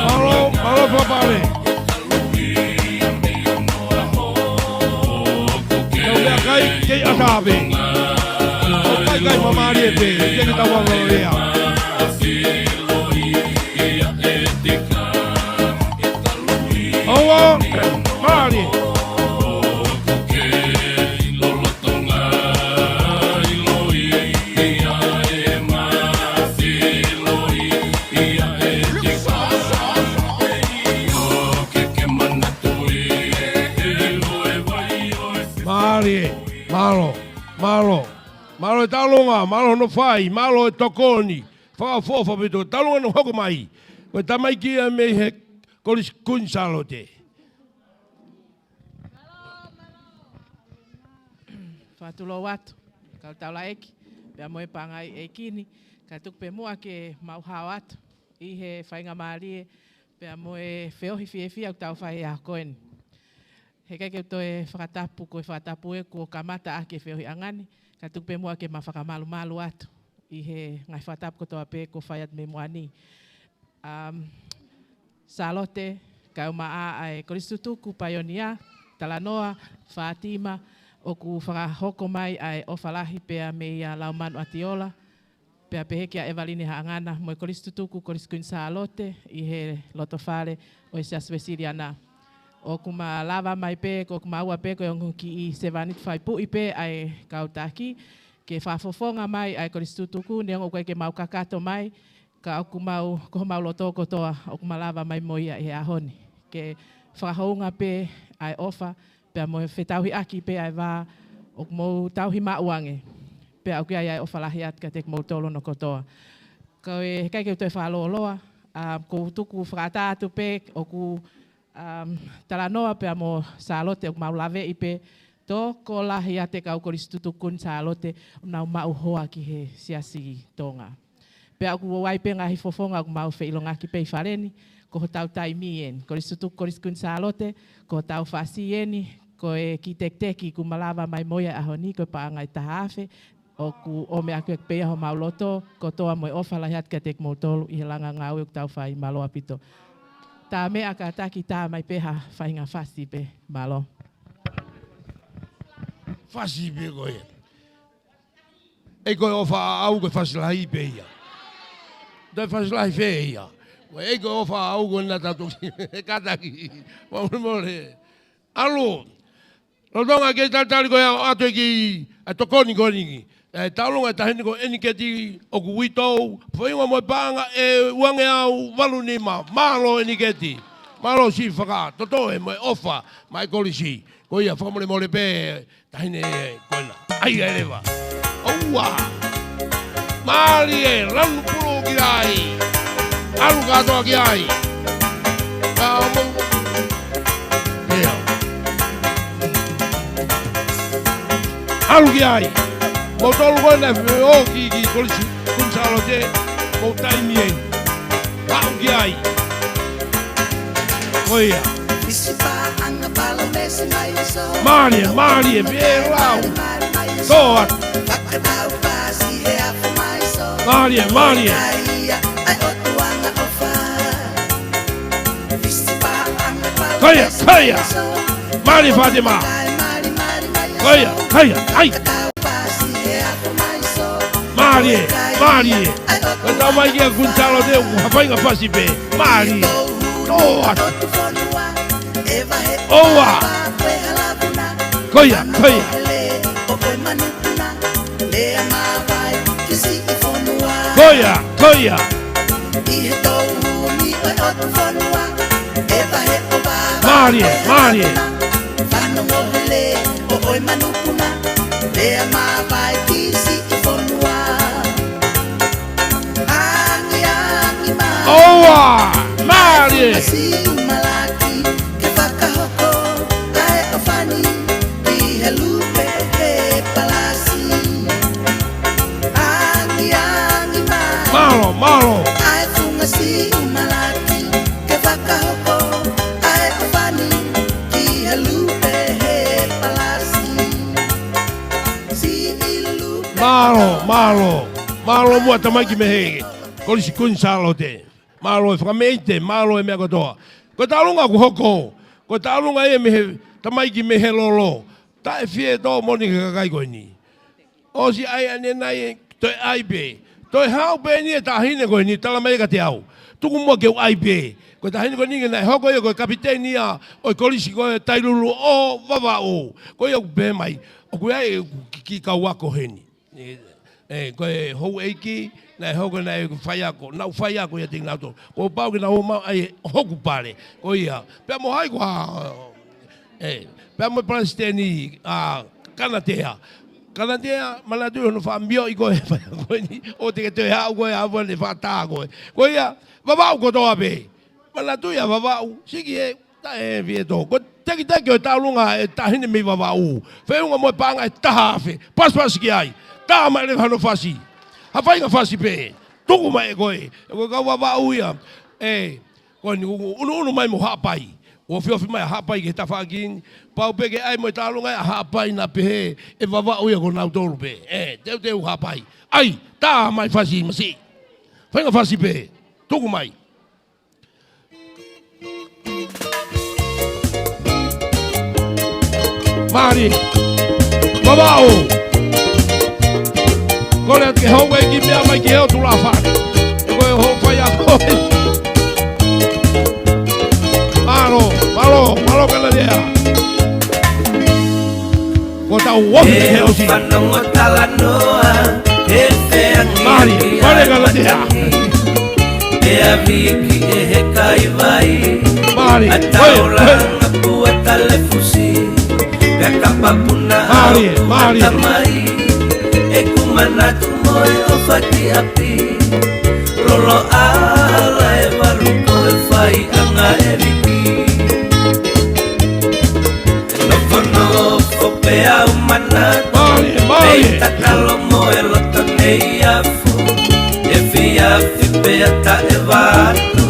Mālō, mālō, Papale. Tau lea kai, kei ʻatā pē. ʻOku ʻikai, ʻikai māmālie pē, kei ke tau anga lea. ʻOua, mālie. Mālie, mālō, mālō, mālō e taʻalonga, mālō hono fai, mālō e tokoni, fakaʻofoʻofa ʻaupito, taʻalonga ʻoku hoko mai, ko e tamaiki ia mei he Kolisi Kuini Sālote. Tulou atu, kau taulaʻeiki, pea mo e paʻanga ʻeiki ni, ka tuku pē muʻa ke mau hao atu ʻi he faingamālie, pea mo e feohi fiefia ʻoku tau fai he ʻaho ko eni. Heʻikai ke u toe fakatapu, ko e fakatapu ē kuo kamata ʻaki e feohiʻanga ni, ka tuku pē muʻa ke ma fakamalumalu atu ʻi he ngaahi fakatapu kotoa pē kuo fai atu mei muʻa ni. Um, Sālote, kaeʻumaʻā ʻa e Kolisi Tutuku Paionia, Talanoa, Fātima, ʻoku fakahoko mai ʻa e ʻofa lahi pea meia Laumanu ʻAtiola, pea pehē kia ʻEvaline Haʻangana, mo e Kolisi Tutuku, Kolisi Kuini Sālote, ʻi he loto fale ʻo e Siasi Uēsiliana. ʻOku ma lava mai pē, ko ʻoku ma ua pē ko e ongo kiʻi sevāniti faipuʻi pē ʻa e kau taki, ke fakafofonga mai ʻa e Kolisi Tutuku, neongo ʻoku ʻikai ke mau kakato mai, ka ʻoku mau, ko homau loto kotoa, ʻoku ma lava mai mo ia ʻi he ʻaho ni. Ke fakahounga pē ʻa e ʻofa, pea mo e fetauhiʻaki pē ʻa e vā, ʻoku mou tauhi maʻu ange. Pea ʻoku ʻi ai ʻa e ʻofa lahi atu kiate kimoutolu hono kotoa. Ka ʻe heʻikai ke u toe fakalōloa, ʻa, ʻoku ou tuku fakaʻatā atu pē, ʻoku um, Talanoa pea mo Sālote ʻoku mau laveʻi pē, tokolahi ʻa e kau Kolisi Tutuku Kuini Sālote, ʻoku nau maʻu hoa ki he Siasi Tonga. Pea ʻoku ʻi ai pē ngaahi fofonga ʻoku mau feʻilongaki pē ʻi fale ni, ko hotau taimi eni. Kolisi Tutuku, Kolisi Kuini Sālote, ko hotau fasi eni, ko e kiʻi tekiteki kuo ma lava mai mo ia he ʻaho ni, ko e paʻanga ʻe taha afe, ʻoku ʻomi ʻaki pē ia homau loto kotoa mo e ʻofa lahi atu kiate kimoutolu ʻi he langa ngāue ʻoku tau fai, mālō ʻaupito. Tā meʻa kātaki tā mai pē ha faʻahinga fasi pē, mālō. Fasi pē ko ia. ʻEi ko e ʻofa ʻaʻau ko e fasi lahi pē ia. Toe fasi lahi pē ia. Ko e ʻEi ko e ʻofa ʻaʻau ko ena tātou ki. Kātaki. Mole mole. ʻAlu. Lolotonga ke talitali ko ia ʻo ʻoatu e kiʻi, ʻa e tokoni ko eni. ʻE, taulunga e taʻahine ko ʻEniketi ʻoku uitou, foʻi ua mo e paʻanga ʻe uangeau valu nima. Mālō ʻEniketi. Mālō siʻi fakatotoʻe mo e ʻofa maʻa e kolisi. Ko ia fakamolemole pē taʻahine ko ena. ʻAi ʻe leva. ʻOua. Mālie, lanu pulu ki ai. ʻAlu kātoa ki ai. Ka mo. Ia. ʻAlu ki ai. Mou tolu ko ena ʻo ki, ki Kolisi Kuini Sālote. Mou taimi eni. ʻAlu ki ai. Ko ia. Mālie, mālie, pē lau. Toa. Mālie, mālie. Ko ia, ko ia. Mālie Fātima. Ko ia, ko ia, ai. Mālie, mālie. Ko e tau mai kia Kuini Sālote, ʻoku ha faʻahinga fasi pē. Mālie. Toa. ʻOua. Ko ia, ko ia. Ko ia, ko ia. Mālie, mālie. ʻOua, mālie. Mālō, mālō. Mālō, mālō. Mālō muʻa tamaiki mei he Kolisi Kuini Sālote. Mālō e fakameʻite, mālō e meʻa kotoa. Ko e taulunga ʻoku hoko, ko e taulunga ia mei he tamaiki mei he lolo. Taʻe fie tō moni ki he kakai ko eni. ʻOsi ʻai ʻanenai, toe ʻai pē. Toe haʻu pē eni e taʻahine ko eni, tala mai kiate au. Tuku muʻa ke u ʻai pē. Ko e taʻahine ko eni ke naʻe hoko ia ko e kapiteni ia ʻo e kolisi ko e Tailulu ʻo Vavaʻu. Ko ia ʻoku pehē mai. ʻOku ʻi ai e kiʻi kau ako heni. ʻE, ʻe, ko e houʻeiki, naʻe hoko naʻe faiako, naʻa ku faiako ia te nau to. Kuo pau ke nau ō mai ʻai hoku pale. Ko ia, pea mo hai ko ha, ʻe, pea mo e palesiteni, ʻa, Kanatea. Kanatea, manatuʻi hono fakamioʻi ko e faiako eni, ʻo te ke toe haʻu ko e ʻaua ne fakatā ko e. Ko ia, Vavaʻu kotoa pē. Manatuʻi ʻa Vavaʻu, siki e, Taʻe Vieto. Ko e tekiteki ʻo e tālunga ʻa e taʻahine mei Vavaʻu, feʻunga mo e paʻanga ʻe taha afe. Pasipasi ki ai. Tā mai leva hano fasi. Ha faʻahinga fasi pē. Tuku mai ʻe koe. Ko e kau Vavaʻu ia. ʻE, ko eni ʻunuʻunu mai mo Haʻapai. ʻOku ofiofi mai ʻa Haʻapai ki he tafaʻaki ni. Pau pē ke ʻai mo e tālunga ʻa Haʻapai naʻa pehē ʻe Vavaʻu ia ko nautolu pē. ʻE, teuteu Haʻapai. ʻAi, tā mai fasi masiʻi. Faʻahinga fasi pē. Tuku mai. Mālie. Vavaʻu. Kole atu ke hou e kiʻi meʻa mai ki he ʻOtua fale. Ko e hou fai a koe. Mālō, mālō, mālō Kalatea. Ko tau ofi he ʻosi. Fanongo talanoa, he feangi. Mālie, mālie Kalatea. Pea viki ʻe he kaivai. Mālie, ʻa taulanga pua talefusi. Pea kapapuna au ata mai. ʻEku manatu mo e ʻofa ki ʻapi. Lolo ala e valu ko e faiʻanga ʻe viki. Nofonofo pē au manatu. Mālie, mālie. Pea tatalo mo e loto nei afu. Efiafi pea taʻe vatu.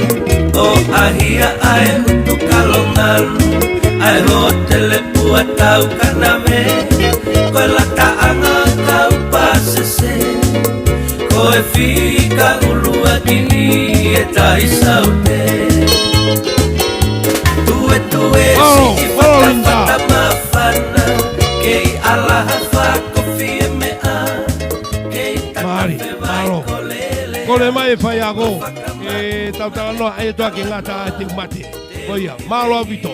ʻO ʻahia ʻa e utu kalongalu. ʻA e hōtele pua tau kanave. Ko e lataʻanga kau pasese. Ko e fika ʻuluaki ni e tai saute. Tuetue siʻi fatafata māfana, kei ʻalaha fakofie meʻa, kei tatafe vai ko lele. Kole mai e faiako, ʻe tau talanoa ʻe toa ke ngata ʻa e teu mate. Ko ia, mālō ʻaupito,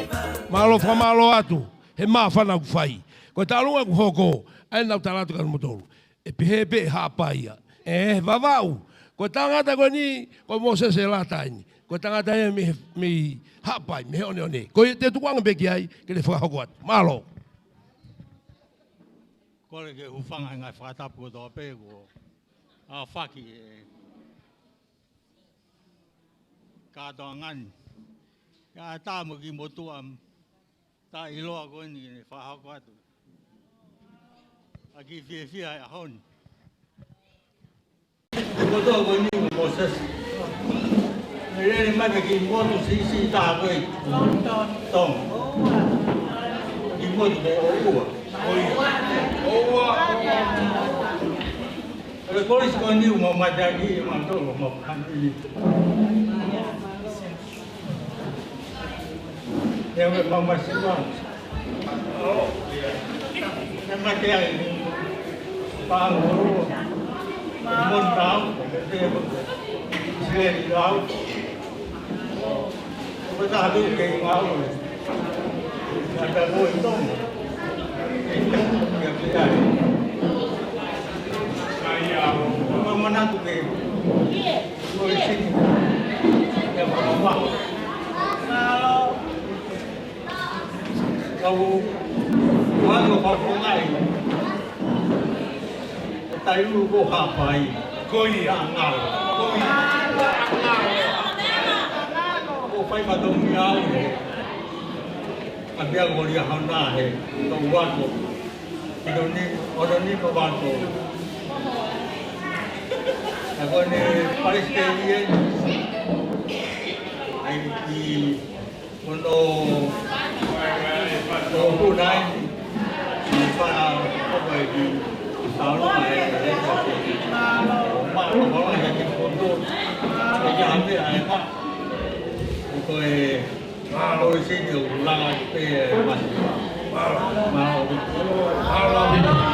mālō fakamālō atu, he māfana ʻoku fai. Ko e tālunga ʻoku hoko, ʻa ē naʻa ku tala atu kia moutolu. ʻE pehē pē ʻe Haʻapai ia. ʻE Vavaʻu. Ko e tangata ko eni, ko Mōsese Lata eni. Ko e tangata ia mei, mei Haʻapai, mei he ʻoneʻone. Ko ia te u tukuange pē ki ai, ke ne fakahoko atu. Mālō. Kole ke hūfanga he ngaahi fakatapu kotoa pē kuo ʻafaki ʻe he kātoanga ni. Ka tā mo e kiʻi motuʻa taʻeʻiloa ko eni ke ne fakahoko atu ʻa e kiʻi fiefia he ʻaho ni. Ko e motuʻa ko eni ko Mōsese. Naʻe lele mai mei he kiʻi motu siʻisiʻi taha ko ē. Tonga. Kiʻi motu ko ʻOua. ʻOua. Ko e kolisi ko eni ʻoku mau mateaki ʻe mautolu ʻoku mau pani. Ia, ʻoku mau masiva. ʻE mate ai. Pāngo. Montau. Sile au. Ko e taha pē ke ngāue. Ata ko e Tonga. Ia pē ai. Ia, ʻoku mau manatu ke ko e sini. Ia, ʻoku mau. Kau, ʻoku mau fakafofongaʻi. Taiulu ko Haʻapai. Ko ia. Ngalo. Ko ia. Ko fai matongi au he. Kapia ko lia hauna he. Ko uako. Kino ni, ono ni ko vato. Ako ne paris ke ie. Ai ki Kono, kono punai, i pa, apa i, i salu, e, e, ma, ma, ma, e, ki kono, e, ki ame, e, ma, ko e, ko e sini, o, langa, pe, e, ma, ma, o,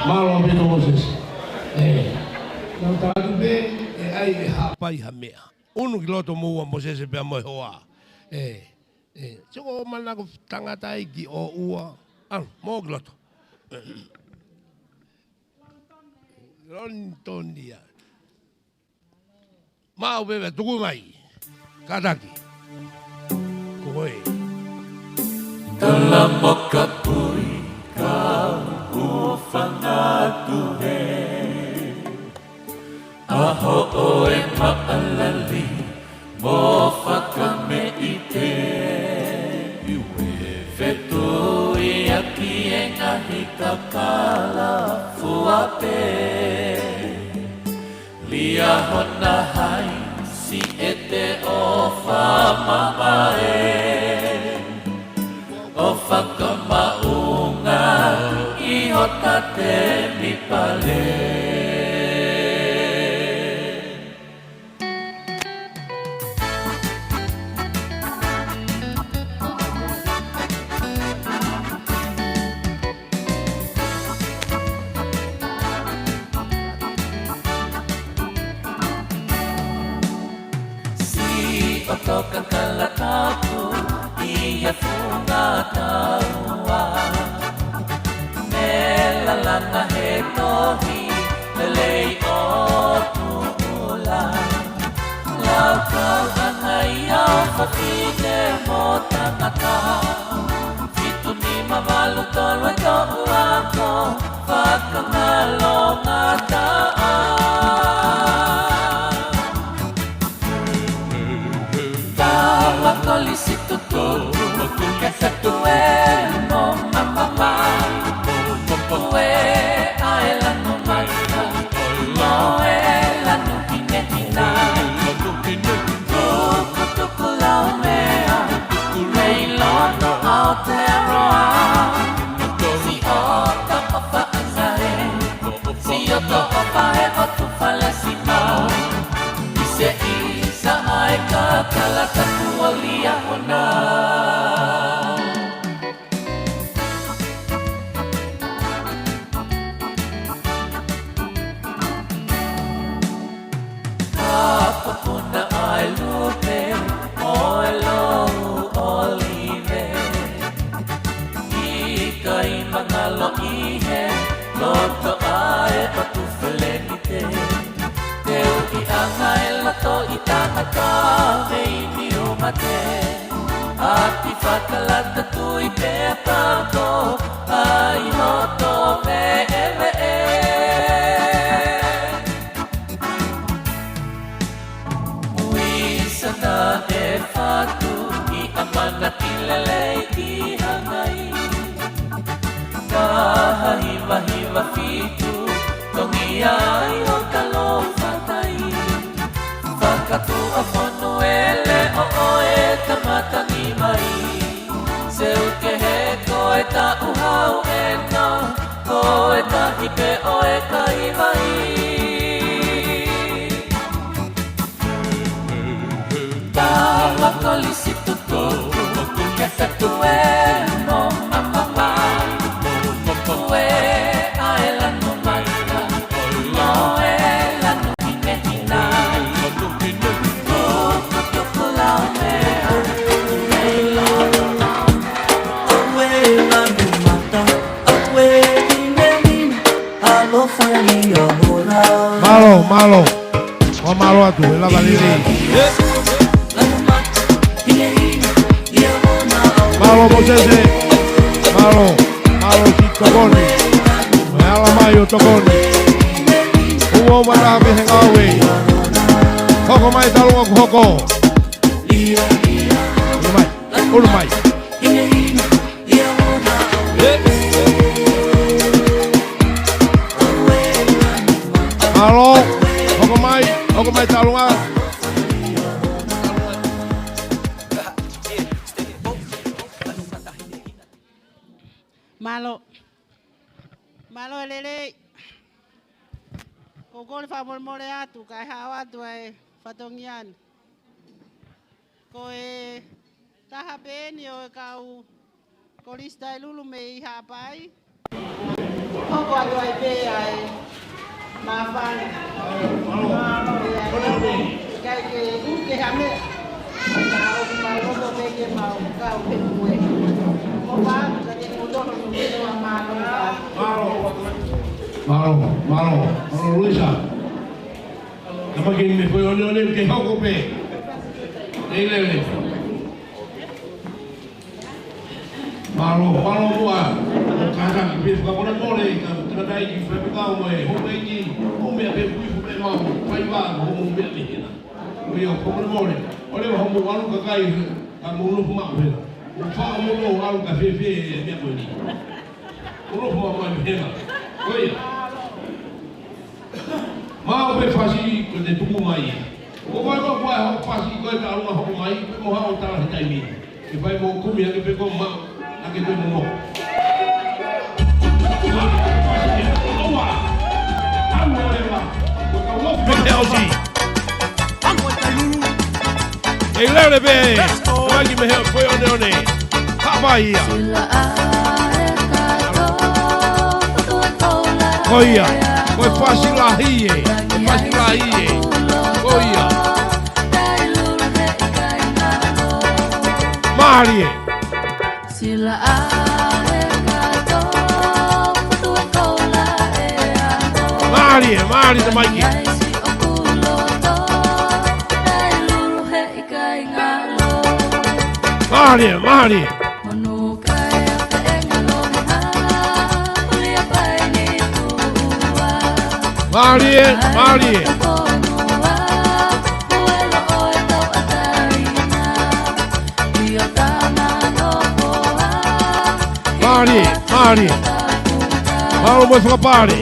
ma, o, Moses. E, nau tātu pe, e, ai, e, Haʻapai ha meʻa. ʻUnu ki loto mo ua Mōsese pea mo e hoa. E, e, sio manako tangata ai ki ʻOua. ʻAlu, mo ki loto. Lonitonia. Mau veve tuku mai. Kātaki. Ko e. Tala mo ka pui, ka hūfanga atu he. ʻA hoʻo ʻe maʻalali mo fakameʻite. Ue fetuʻu ia ki he ngaahi kakala fua pē. Lia hona haisi ʻete ʻofa mamae. ʻO fakamaʻunga ʻi hota temipale. Siʻoto kakala tapu ʻi he funga taua. Melalanga he tohi lelei ʻo Tuʻula. Laukau ʻa e ngaahi ʻofa fefine mo tangata. Fitu nima valu tolu e toʻu ako, fakangalongataʻa. Tala kolisi tutu, ke fetuʻu mo mamamai. Ue ʻa e lanu maika, mo e lanu hinehina. Tukutuku lau meʻa, mei loto Aotearoa. Siʻoto ʻofa ʻa e ngaahi, siʻoto ʻofa ʻe ʻotu fale sino. ʻIseʻisa ʻa e kakala tapu ʻo Liahona. Kapakuna ʻa e lupe ʻo e lou ʻolive. ʻIkai mangalo ʻi he loto ʻa e ʻotu felenite. Teuʻi ʻa e ngaahi loto ʻi tangata mei niu mate. ʻAti fakalata tui pea tato ai hoto veʻeveʻe. Uisana e fatu ʻi ʻamanaki lelei ki hangai. Taha hiva hiva fitu, tongi ai ʻo talo fatai. Fakatuʻa fonu e leʻo ʻo e kamata ni mai. Seu kehe ko e taʻu hau ena, ko e tahi pē ʻo e kaivai. Tala kolisi tutu, ke fetuʻu mo mamamai. Ue ʻa e lanu maika, mo e lanu hinehina. Tukutuku lau meʻa, mei loto. Aue lanu mata, aue hinehina, ʻalofa Liahona. Mālō, mālō. ʻOku mālō atu, ʻe lava lelei. Mālō Mōsese. Mālō, mālō siʻi tokoni. Mo e ala mai ʻo e tokoni. Kuo ʻoua ʻa e mata pē he ngāue. Hoko mai Taulunga, kuo hoko. ʻUlu mai, ʻulu mai. Mālō, hoko mai, hoko mai Taulunga. Mālō. Mālō e lelei. ʻOku ou kole fakamolemole atu, kae hao atu ʻa e fatongia ni. Ko e taha pē eni ʻo e kau kolisi taʻelulu mei Haʻapai. Hoko atu ai pē ʻa e māfana. ʻIkai ke ʻuke ha meʻa. Ka ʻoku mau loto pē ke mau kau he kue. Mo pā, ka ke kutono no ke toa mālō. Mālō, mālō, mālō, Luisa. Tama ke me koe one one ke hoko pē. Ei lele. Mālō, mālō muʻa. Kātaki pē fakamolemole, ka tangataʻeiki, faifekau mo e houʻeiki, ʻo meʻa pē kui fu pē mau, faiva, homo meʻa pē hena. ʻO ia, fakamolemole. ʻO leva homo ʻalu kakai, ka mou nofo maʻu pē. Faʻa mono au ka fēfē e meʻa ko eni. Ono fua mai mehela. Ko ia. Maʻu pē fasi ko e tuku mai. Ko e fai ko e fasi ko e taʻu ʻe hoko mai, pea mo haʻo tala he taimi. Ke fai mo kumi ake pē ko maʻu, ake pē mo mo. Ua. Anu ʻo e ua. Ko e kau lofi. Mei he ʻosi. Ei lele pē. Maki mei he Koeʻoneʻone. Haʻapai ia. Ko ia. Ko e fasi lahi ē. Ko e fasi lahi ē. Ko ia. Mālie. Mālie, mālie, tamaiki. Mālie, mālie. Mālie, mālie. Mālie, mālie. Mālō mo e fakapale.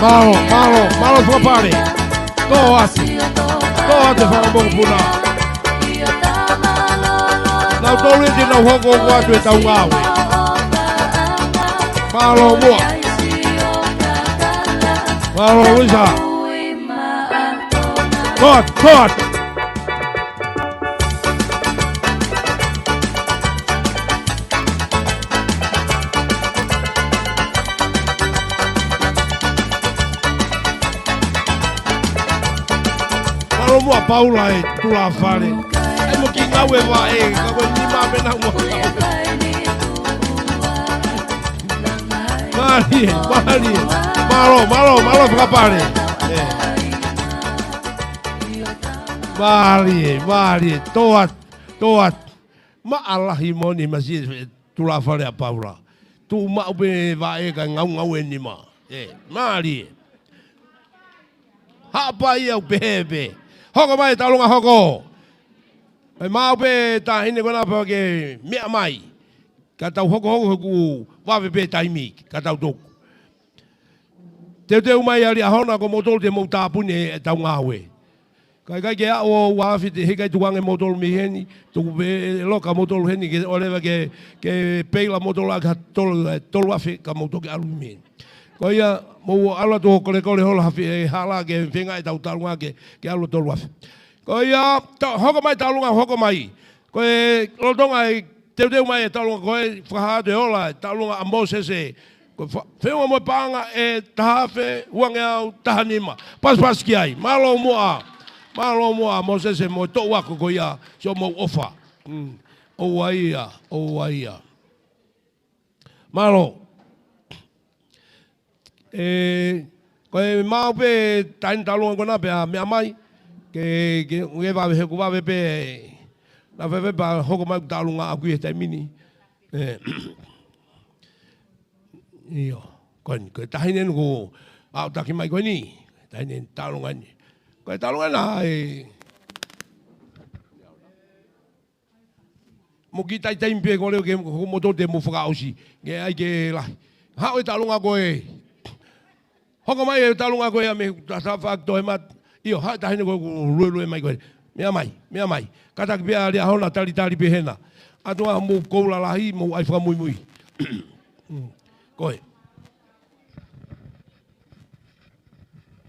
Mālō, mālō, mālō fakapale. Tō atu. Tō atu e fanga mokopuna. Nau tolu ʻi heʻenau hoko atu ʻetau ngāue. Mālō muʻa. Mālō Luisa. Tō atu, tō atu. Mālō muʻa Paula e Tulafale. ʻAi mo kiʻi ngāue vaʻe, ka ko e nima pē naʻa mo. Mālie, mālie. Mālō, mālō, mālō fakapale. Mālie, mālie. Tō atu, tō atu. Maʻa lahi moʻoni masi e Tulafale ʻa Paula. Tuʻu maʻu pē vaʻe ka ngaungaue nima. ʻE, mālie. Haʻapai au pehē pē. Hoko mai e taulunga hoko. ʻE maʻu pē taʻahine ko ena pea ke meʻa mai. Ka tau hokohoko he kuo vave pē taimi ka tau toku. Teuteu mai ʻa Liahona ko moutolu te mou tāpuni ʻetau ngāue. Ka ʻikai ke aʻu ʻo ua afe te heʻikai tuku ange moutolu mei heni, tuku pē loka moutolu heni ke ʻoua leva ke, ke peila moutolu ʻaki ha tolu, ʻe, tolu afe ka mou toki ʻalu mei heni. Ko ia, mou ʻalu atu ʻo kolekole holo ha fē, ʻe, hala ke feinga ʻetau taulunga ke, ke ʻalu tolu afe. Ko ia, ta-, hoko mai taulunga, hoko mai. Ko e lolotonga e teuteu mai e taulunga ko e fakahā atu e ola, e taulunga ʻa Mōsese. Ko e fa-, feʻunga mo e paʻanga ʻe taha afe, uangeau, taha nima. Pasipasi ki ai. Mālō muʻa. Mālō muʻa Mōsese mo e toʻu ako ko ia, siʻomou ʻofa. Mm. ʻOua ia, ʻoua ia. Mālō. ʻE, ko e maʻu pē taʻahine taulunga ko ena pea meʻa mai. Ke, ke, ke vave he kuo vave pē. Naʻa fēfē pea hoko mai taulunga ʻaku ʻi he taimi ni. ʻE. ʻIo. Ko eni, ko e taʻahine eni ko ʻAutaki mai ko eni. Taʻahine taulunga eni. Ko e taulunga ena ʻe. Mo kiʻi taimi pē ko ē ke, ko moutolu te mou fakaʻosi. Ke ʻai ke lahi. Haʻu e taulunga ko ē. Hoko mai e taulunga ko ē ʻa me ta, ta fa to e mat. ʻIo, haʻu e taʻahine ko ē kuo luelue mai ko ē. Meʻa mai, meʻa mai. Kātaki pē ʻa Liahona talitali pē hena. ʻAtu ā mou koula lahi, mou ʻai fakamuimui. Mm. Ko ē.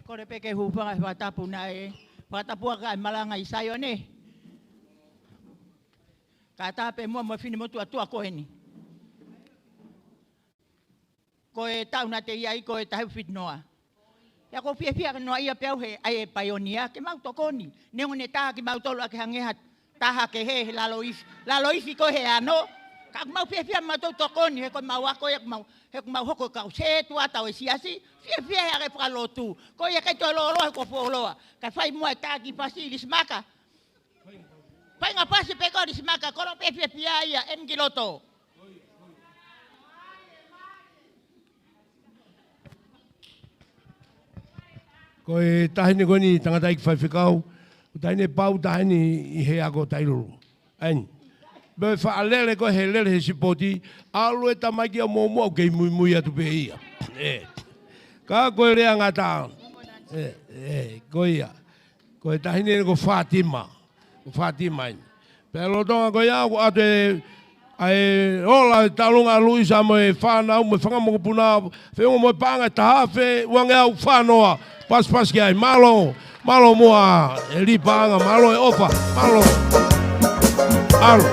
Kole pē ke u hūfanga he fakatapu naʻe fakatapu ʻaki ʻa e malanga ʻi Saione. Kātaki pē muʻa mo e finemotuʻa tuʻa ko eni. Ko e taʻu naʻa te ʻi ai ko e taha hiva fitu noa. ʻIa ʻoku ou fiefia noa ia pē au he ʻai e paionia ke mau tokoni. Neongo ʻene tā kimautolu ʻaki hangē ha taha kehe he lalo ifi. Lalo ifi ko ē he ano. Ka ʻoku mau fiefia mautolu tokoni he ko e mau ako ia ʻoku mau, he ʻoku mau hoko kau sētuata ʻo e siasi. Fiefia he ʻa e fakalotu. Ko ia ʻikai toe lōloa he kuo fuoloa. Kae fai muʻa e taki fasi ʻi Lisimaka. Paʻanga pasi pē ko ē ʻa Lisimaka, kolo pē fiefia ia, ʻe miki loto. Ko e taʻahine ko eni tangataʻeiki faifekau, ko e taʻahine pau taʻahine ʻi he ako Tailulu. ʻAi ni. Pea faʻa lele ko ē he lele he sipoti, ʻalu e tamaiki ʻo muʻomuʻa ʻoku kei muimui atu pē ia. ʻE. Ka ko e lea ngata. ʻE, ʻe, ko ia. Ko e taʻahine ko Fātima. Ko Fātima eni. Pea lolotonga ko ia, ʻoku ʻoatu e, ʻa e ola e taʻalunga ʻa Luisa mo e fānau mo e fanga mokopuna, feʻunga mo e paʻanga ʻe taha afe uangeau fānoa, pasipasi ki ai, mālō, mālō muʻa e lī paʻanga, mālō e ʻofa, mālō. ʻAlu.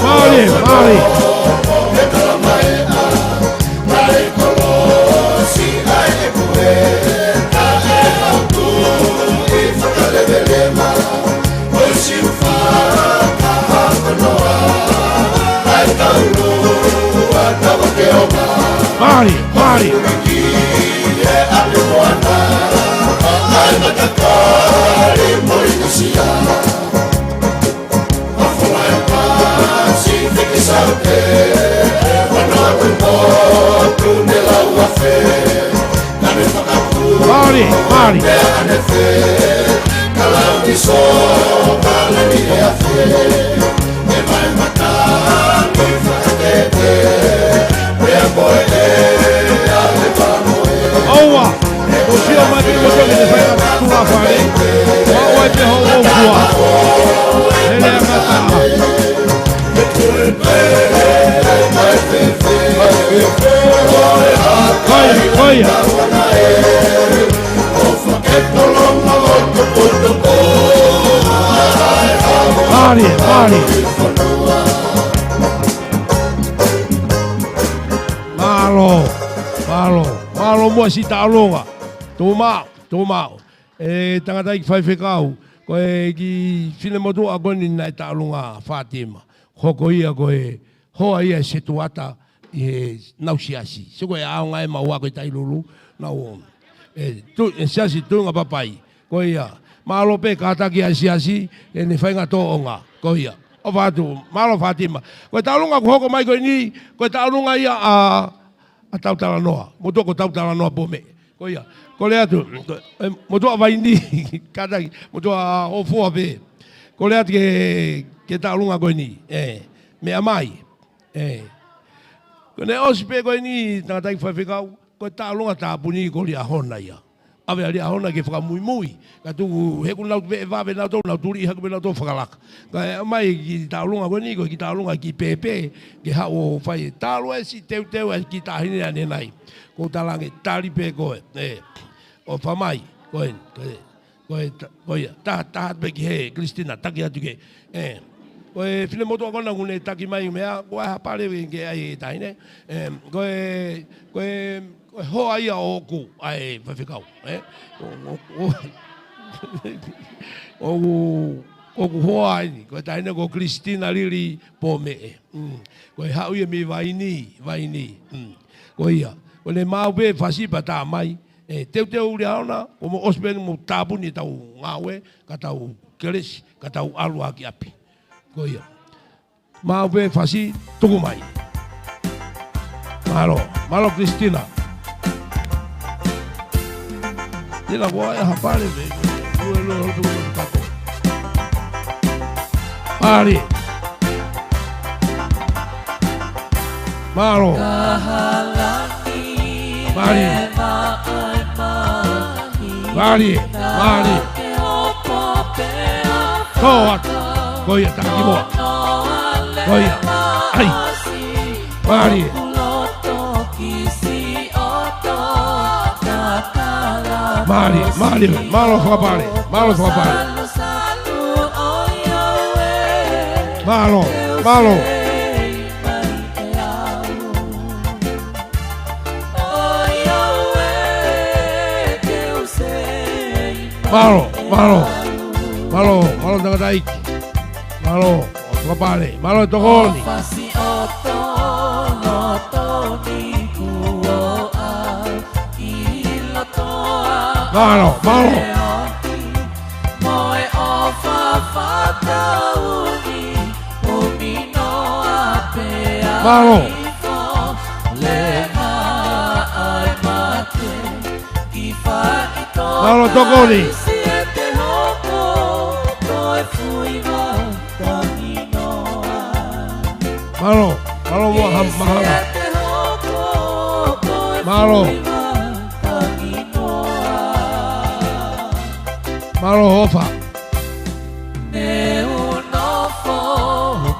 Mālie, mālie. Mālie, mālie. Mālie, mālie. ʻOua, ʻo sio mai pē mo tō ki te fai ʻa tula fale. Maʻu ai pē hoʻo ʻofa. He lea ngata. Ko ia, ko ia. Mālie, mālie. Mālō, mālō, mālō muʻa siʻi taʻalonga. Tuʻu maʻu, tuʻu maʻu. ʻE tangataʻeiki faifekau, ko e kiʻi finemotuʻa ko eni naʻe taʻalunga Fātima. Hoko ia ko e hoa ia e setuata ʻi heʻenau siasi. Sio ko e ʻaonga ē maʻu ako ʻi Tailulu, nau ō. ʻE, tu-, ʻe siasi Tuʻunga Papai. Ko ia. Mālō pē kātaki ʻa e siasi, ʻene faʻahinga tōʻonga. Ko ia. ʻOfa atu, mālō Fātima. Ko e taʻalunga kuo hoko mai ko eni, ko e taʻalunga ia ʻa, ʻa Tautalanoa. Motuʻa ko Tautalanoa Pome. Ko ia. Kole atu, ko, ʻe, motuʻa Vaini, kātaki, motuʻa ʻOfua pē. Kole atu ke, ke taʻalunga ko eni. ʻE, meʻa mai. ʻE. Ko ʻene ʻosi pē ko eni, tangataʻeiki faifekau, ko e taʻalunga tāpuni ko Liahona ia. ʻAve ʻa Liahona ke fakamuimui. Ka tuku, he kuo nau pē vave nautolu, nau tuli hake pē nautolu fakalaka. Kae ʻomai kiʻi taʻalunga ko eni, ko e kiʻi taʻalunga kiʻi pēpē, ke haʻu ʻo fai. Talu e siʻi teuteu ʻa e kiʻi taʻahine ʻanenai. Ko u talaange tali pē ko ē. ʻE. ʻOfa mai, ko ē, ko ē. Ko e ta-, ko ia, ta-, taha pē ki he Christina, taki atu ke. ʻE, ko e finemotuʻa ko ena ʻoku ne taki mai meʻa, ko e hā pale ke ʻai e taʻahine. ʻE, ko e, ko e, ko e hoa ia ʻoʻoku, ʻa e faifekau. ʻE, ʻo, ʻo, ʻo, ʻoku, ʻoku hoa eni, ko e taʻahine ko Christina Lili Pome. Mm. Ko e haʻu ia mei Vaini, Vaini. Mm. Ko ia, ko ʻene maʻu pē fasi pea tā mai. ʻE, teuteu Liahona, ko mo ʻosi pē mo tāpuni ʻetau ngāue, ka tau kelesi, ka tau ʻalu ā ki ʻapi. Ko ia. Maʻu pē fasi, tuku mai. Mālō, mālō Christina. Tēlā ko e hā pale, mē. Mālie. Mālō. Mālie. Mālie, mālie. Tō atu. Ko ia, taki moa. Ko ia. ʻAi. Mālie. Mālie, mālie. Mālō fakapale. Mālō fakapale. Mālō, mālō. Mālō, mālō. Mālō, mālō tangataʻeiki. Mālō, ʻo fakapale. Mālō e tokoni. Fasi ʻo tō loto ni kuo ʻā ʻi loto ʻa Mālō, mālō. Mo e ʻofa fakataha ni, ʻumi noa pē ʻa Mālō. Mālō tokoni. Mālō, mālō muʻa ha mahalo. Mālō. Mālō ʻofa. Ne u nofo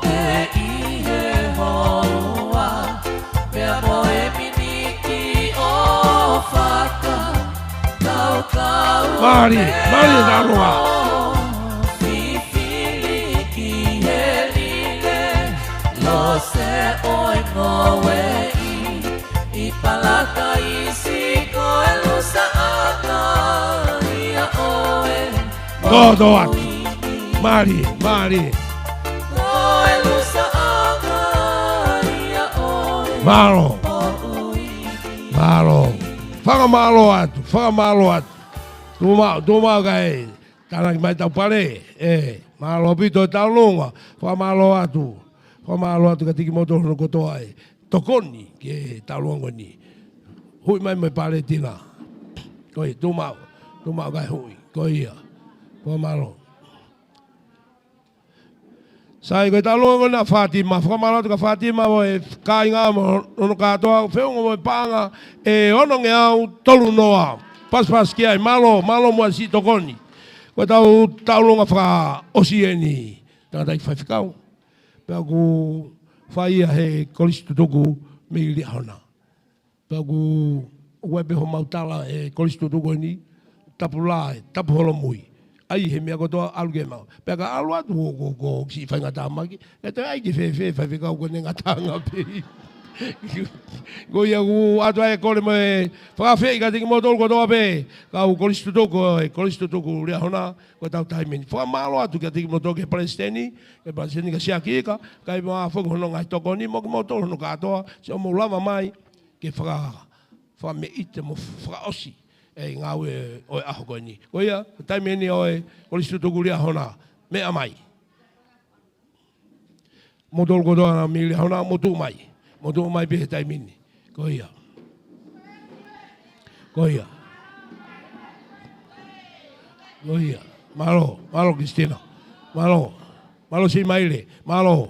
pē ʻi he houa, pea mo e miniti ʻo fakakaukau. Mālie, mālie e taloa. Fifili ki he lile, lose ʻo e ngoueʻi ʻi palataisi ko e lusaʻanga ia ʻo e Toto atu. Mālie, mālie. Mālō. Mālō. Fakamālō atu, fakamālō atu. Tuʻu maʻu, tuʻu maʻu kae tānaki mai ʻetau pale. ʻE, mālō ʻaupito e taulunga. Fakamālō atu. Fakamālō atu kiate kimoutolu hono kotoa ʻe tokoni ki he taulunga ko eni. Huʻi mai mo e pale Tina. Ko ia, tuʻu maʻu, tuʻu maʻu kae huʻi. Ko ia. Fakamālō. Sai, ko e taulunga ko ena Fātima, fakamālō atu kia Fātima mo e kāinga mo hono kātoa, feʻunga mo e paʻanga ʻe onongeau tolu noa. Pasipasi ki ai, mālō, mālō muʻa siʻi tokoni. Ko ʻetau taulunga fakaʻosi eni, tangataʻeiki faifekau. Pea ʻoku fai ia he Kolisi Tutuku mei Liahona. Pea ʻoku, ʻoku ʻi ai pē homau tala ʻe Kolisi Tutuku eni, tapu lahi, tapu holomui. ʻAi he meʻa kotoa ʻalu ke maʻu. Pea ka ʻalu atu ko, ko, ko siʻi faingataʻa maki, ʻe toe ʻai ke fēfē, faifekau ko ʻene ngataʻanga pē. Ko ia ʻoku ʻoatu ai e kole mo e fakafeʻiloaki kiate kimoutolu kotoa pē, kau Kolisi Tutuku, ʻe Kolisi Tutuku Liahona, ko ʻetau taimi ni. Fakamālō atu kiate kimoutolu ki he palesiteni, ki he palesiteni ka Siaki Ika, kae ʻumaʻā foki hono ngaahi tokoni mo kimoutolu hono kātoa, siʻomou lava mai, ke faka-, fakameʻite mo fakaʻosi e ngāue ʻo e ʻaho ko eni. Ko ia, taimi eni ʻo e Kolisi Tutuku Liahona, meʻa mai. Mou tolu kotoa mei Liahona, mou tuʻu mai. Mou tuʻu mai pē he taimi ni. Ko ia. Ko ia. Ko ia. Mālō, mālō Christina. Mālō. Mālō Simaile. Mālō.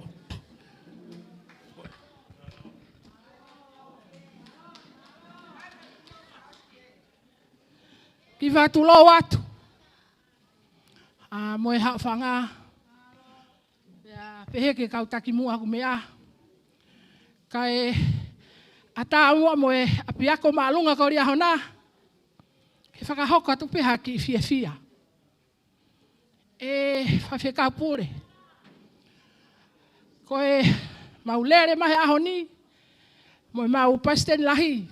Kiʻi fakatulou atu. ʻA, mo e haʻofanga. Pea pehē ki he kau takimuʻa ʻoku meʻa. Kae ʻatā muʻa mo e ʻapiako māʻolunga ko Liahona. Ke fakahoko atu pē ha kiʻi fiefia. ʻE Faifekau Pule. Ko ʻemau lele mai he ʻaho ni, mo ʻemau palesiteni lahi.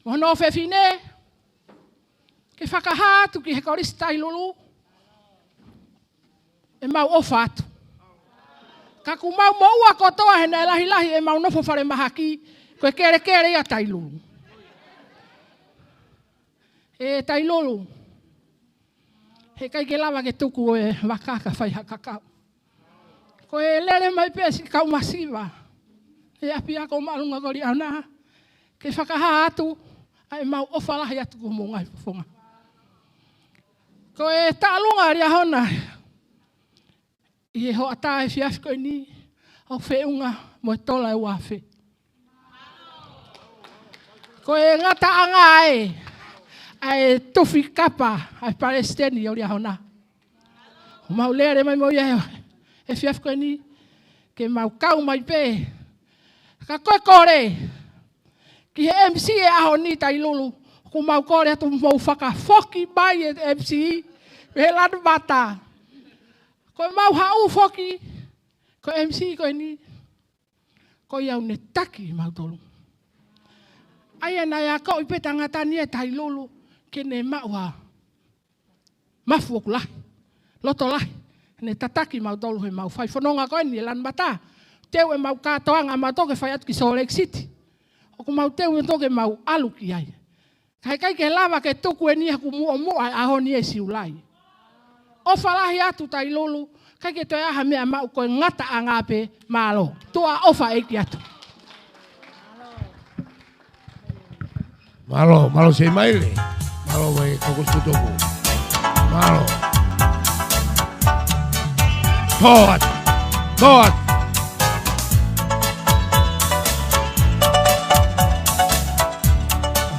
Mo hono ʻofefine, ke fakahā atu ki he Kolisi Tailulu, ʻemau ʻofa atu. Ka ʻoku mau moʻua kotoa he naʻe lahilahi ʻemau nofo falemahaki, ko e kelekele ia Tailulu. ʻE Tailulu. Heʻikai ke lava ke tuku e vaka ka fai ha kakau. Ko e lele mai pē siʻi kau masiva. ʻE ʻapiako māʻolunga ko Liahona. Ke fakahā atu, ʻa ʻemau ʻofa lahi atu ki homou ngaahi fofonga. Ko e taulunga Liahona. ʻI he hoʻatā efiafi ko eni, ʻoku feʻunga mo e tola ʻe ua afe. Ko e ngataʻanga ē, ʻa e tufi kapa, ʻa e palesiteni ʻo Liahona. ʻOku mau lele mai mo ia he efiafi ko eni, ke mau kau mai pē. Ka ko e kole, ki he M C ʻo e ʻaho ni Tailulu, ʻoku mau kole atu mou fakafoki mai e M C, mei he lanu mata. Ko ʻemau haʻu foki, ko e M C ko eni, ko ia ʻoku ne taki mautolu. ʻA ia naʻe akoʻi pē tangata ni ʻe Tailulu, ke ne maʻu ha mafu ʻoku lahi, loto lahi, Ne tataki mautolu he mau fai fononga ko eni ʻe Lanumata. Teu ʻemau kātoanga mautolu ke fai atu ki Salt Lake City. ʻOku mau teu mautolu ke mau ʻalu ki ai. Ka ʻikai ke lava ke tuku eni haku muʻomuʻa ʻi he ʻaho ni ʻe Siulai. ʻOfa lahi atu Tailulu, ʻikai ke toe ʻi ai ha meʻa maʻu ko e ngataʻanga pē, mālō. Tuʻa ʻofa ʻeiki atu. Mālō, mālō Seimaile. Mālō mai koko Sutoku. Mālō. Tō atu. Tō atu.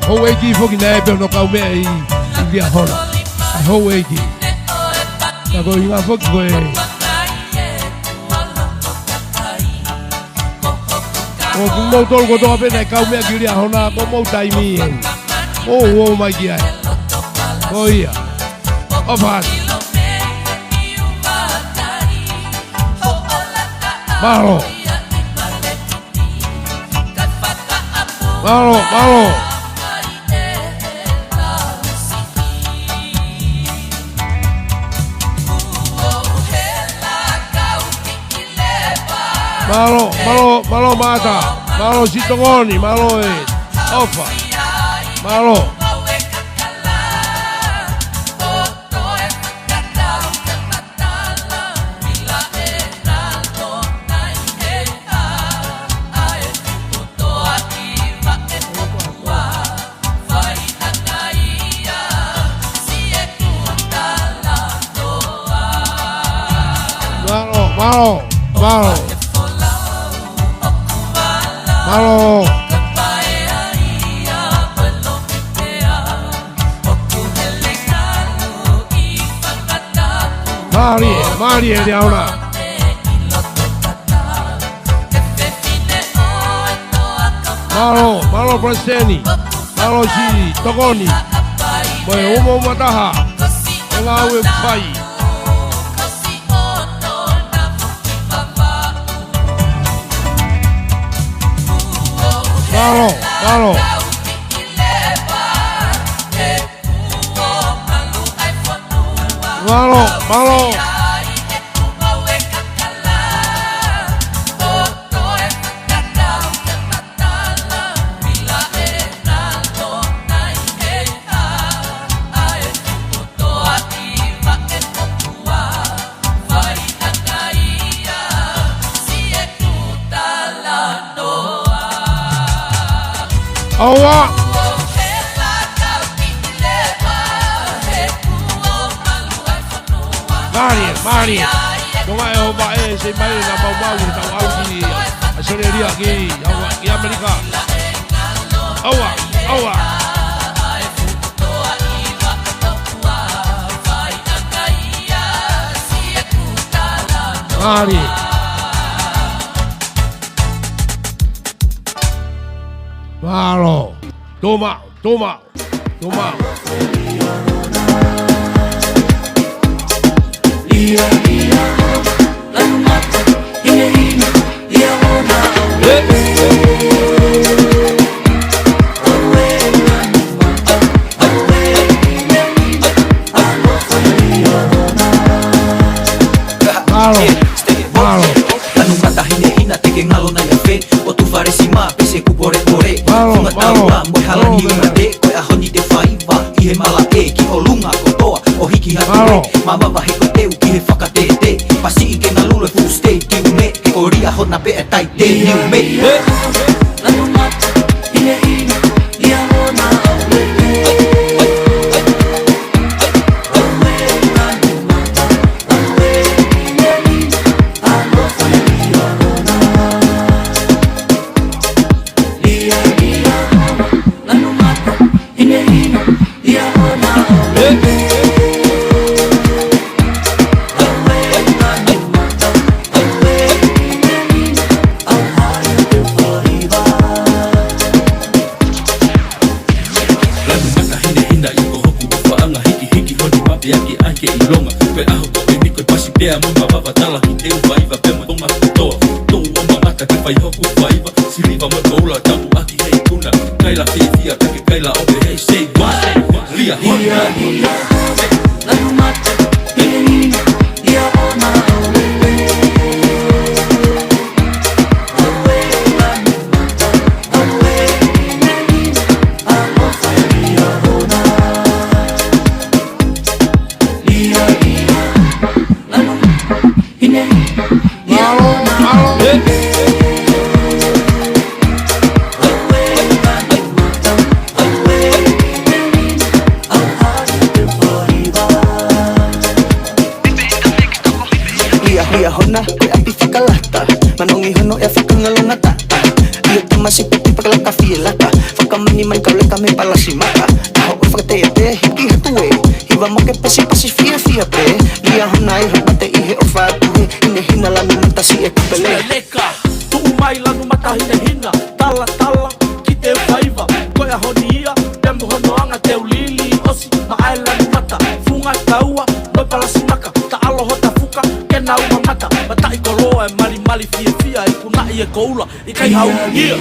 Houʻeiki foki naʻe pē hono kaumeʻa ʻi, ʻi Liahona. ʻA e houʻeiki. Ka ko e ʻuhinga foki ko e ʻoku mou tolu kotoa pē naʻe kaumeʻa ki Liahona, ko mou taimi ē. Mou ō mai ki ai. Ko ia. ʻOfa atu. Mālō. Mālō, mālō. Mālō, mālō, mālō Mata. Mālō Sitongoni, mālō e ʻofa. Mālō. Mālō, mālō, mālō. Mālō. Mālie, mālie Liahona. Mālō, mālō Palesiteni. Mālō Sitokoni. Mo e umauma taha. Ko e ngāue fai. Mālō, mālō. Mālō, mālō. ʻAua. Mālie, mālie. Tonga e o ma e se mai na mau mau ta au ki ʻAositelēlia ki ʻAua, ki ʻAmelika. ʻAua, ʻaua. Mālie. Mālō. Toma, toma, toma. Mālō, mālō. Lanu mata hinehina te ke ngalo nai afe. ʻO tu fare sima pese ku pore pore. Mālō, funga mālō. Taua mo e hala ni una te. Ko e ʻaho ni te faiva. ʻI he malaʻe ki ʻolunga kotoa. ʻO hiki hake. Mālō. Mavava he ko teu ki he fakatete. Pasi ʻi ke ngalulu e fuʻu state ki une. He ko Liahona pē e tai te niu me. Lanu mata hinehina ʻi ko hoku ʻufaʻanga hikihiki honi mape ake ai ke ʻilonga. Ko e ʻaho ko eni ko e pasi pea mo mavava tala ki te u faiva pea mo tonga kotoa. Tou o mangata ke fai hoku faiva. Siliva mo koula tapu ʻaki he ikuna. Kaila fiefia ka ke kaila ʻo pehē say what? Liahona. Lanu mata hinehina, ia ona Ngi hono ʻea fakangalongata. ʻIo tamasiʻi peti pakalaka fie laka. Fakamanimani kau leka mei palasi maka. Taho ʻo fakatea pē hiki hatu ē. Hiva make pasipasi fiefia pē. Liahona ʻi he mate ʻi he ʻofa atu he. Hinehina lanu mata siʻeku pele. Leka, tuʻu mai lanu mata hinehina. Talatala, ki te faiva. Ko e ʻaho ni ia, pea mo hono anga te u lili ʻosi. Maʻa e lanu mata, funga taua, mo e palasi maka. Taʻalo hota fuka, ke nau mamata. Mataʻi koloa e malimali fiefia, ikunaʻi e koula, ʻikai haungia.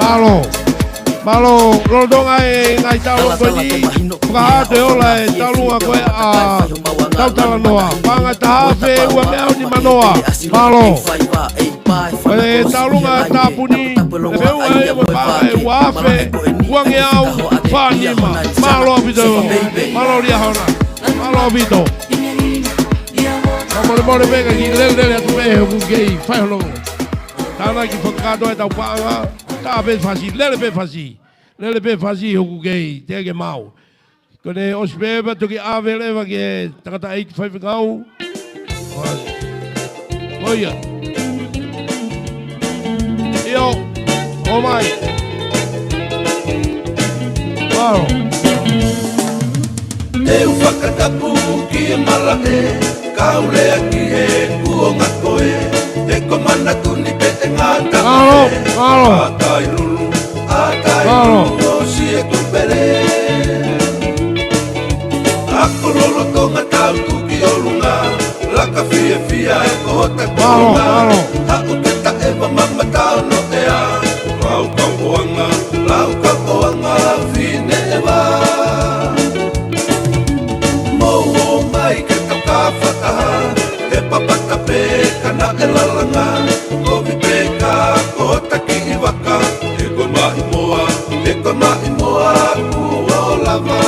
Mālō. Mālō, lolotonga e ngaahi taulō ko eni. Fakaʻatu e ola e taulō ko ē ʻa Tautalanoa. Paʻanga taha afe uangeau nimanoa. Mālō. Ko e taulōnga tāpuni, e meʻa ʻa e ua paʻanga ʻe uaafe uangeau fānima. Mālō ʻaupito. Mālō Liahona. Mālō ʻaupito. Ka molemole pē ka kiʻi lelelele atu pē he ʻoku kei fai hono tānaki fakakātoa ʻetau paʻanga. Tā pē fasi, lele pē fasi. Lele pē fasi he ʻoku kei teʻeki ke maʻu. Ko ʻene ʻosi pē pea toki ʻave leva ki he tangataʻeiki faifekau. ʻOi. ʻIo, ʻomai. Mālō. Te u fakatapu ki he malaʻe, kau lea ki he kuonga ko ē, he ko manatu ni pē ʻe ngata. Mālō, mālō. ʻA Tailulu, ʻa Tailulu, mālō. ʻOsi e kupele. Ako lolotonga tau tuki ʻolunga, laka fiefia e kohota mālō, kuonga. Mālō. Haʻu ke taʻeva mamata ono ʻea, lau kauʻoanga, lau kauʻoanga fine ʻeva. Mou ō mai ke tau kafataha, he papata pē ka naʻe lalanga, kovi pē ka kohota kiʻi vaka, he ko e maʻimoa, he ko e maʻimoa kuo lava.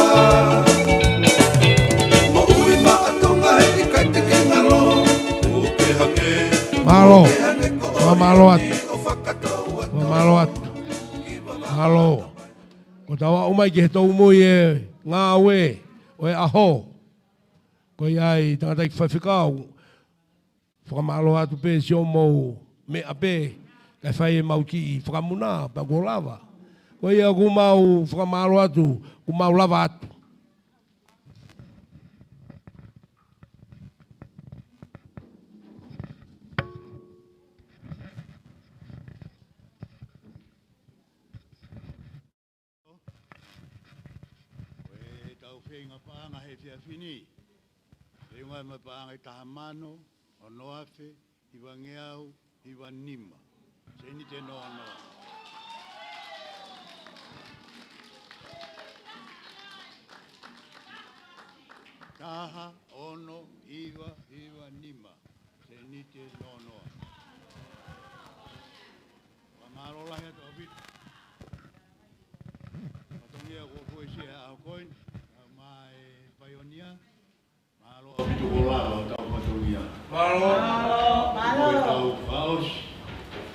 Moʻui maʻa Tonga he ʻikai te ke ngalo, ʻoku ke hangē, mālō, ʻoku ke hangē ko mālō atu. ʻO fakatou atu. Mālō atu. Mālō. Ko tau aʻu mai ki he tau mui e ngāue ʻo e ʻaho. Ko ia ai tangataʻeiki faifekau. Fakamālō atu pē siʻomou meʻa pē, kae fai ʻemau kiʻi fakamuna, pea kuo lava. Ko ia ʻoku mau fakamālō atu, ʻoku mau lava atu. Ko ʻetau feinga paʻanga he efiafi ni. Feinga mai paʻanga ʻe taha mano, ono afe, hivangeau, hiva nima. Seniti noa noa. Taha, ono, hiva, hiva nima. Seniti noa noa. Fakamālō lahi atu ʻaupito. Fatongia kuo fuesia ʻa Koin, ʻa mai paionia. Mālō ʻaupito kuo lava ʻetau fatongia. Mālō. Mālō. Ko ʻetau fakaʻosi.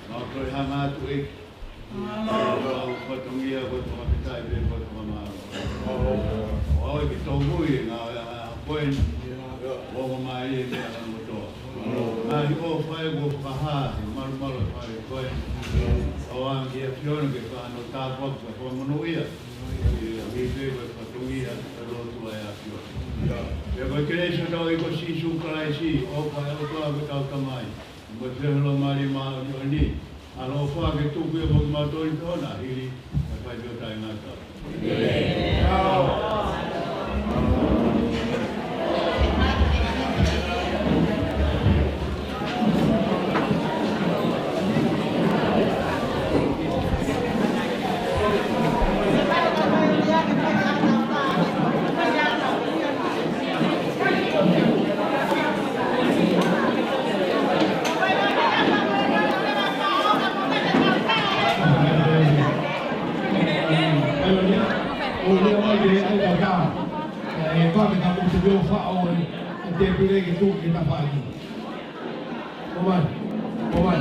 Mau toe hanga atu ʻEiki. Mālō. Ko ʻetau fatongia ko e fakafetaʻi pē ko e fakamālō. Mālō. ʻO aʻu ki he tau mui e ngāue ʻa Koin. Ongo mai e meʻa kātoa. Ngaahi ʻofa ʻoku fakahā, he malumalu ʻa e fale ko ē. ʻOange ki he ʻAfiona ke fai hano tāpuaki, fakamonūʻia. ʻI he ʻaho ni pē ko e fatongia, ko e lotu ʻa e ʻAfiona. Pea ko e kelesi ʻa hotau ʻEiki ko Sīsū Kalaisi, ʻofa ʻa e ʻOtua ko hotau Tamai, mo e feohi ʻa e Laumālie Māʻoniʻoni, ʻaloʻofa ke tuku ia mo kimautolu ʻi he ʻaho ni, hili ʻa e fai pē ʻo taʻengata. ʻO lea mai ke ai ka ka. ʻE ka me ka mo te leo fa o e. ʻE te pule ke tu ke ta fa ki. Ko mai. Ko mai.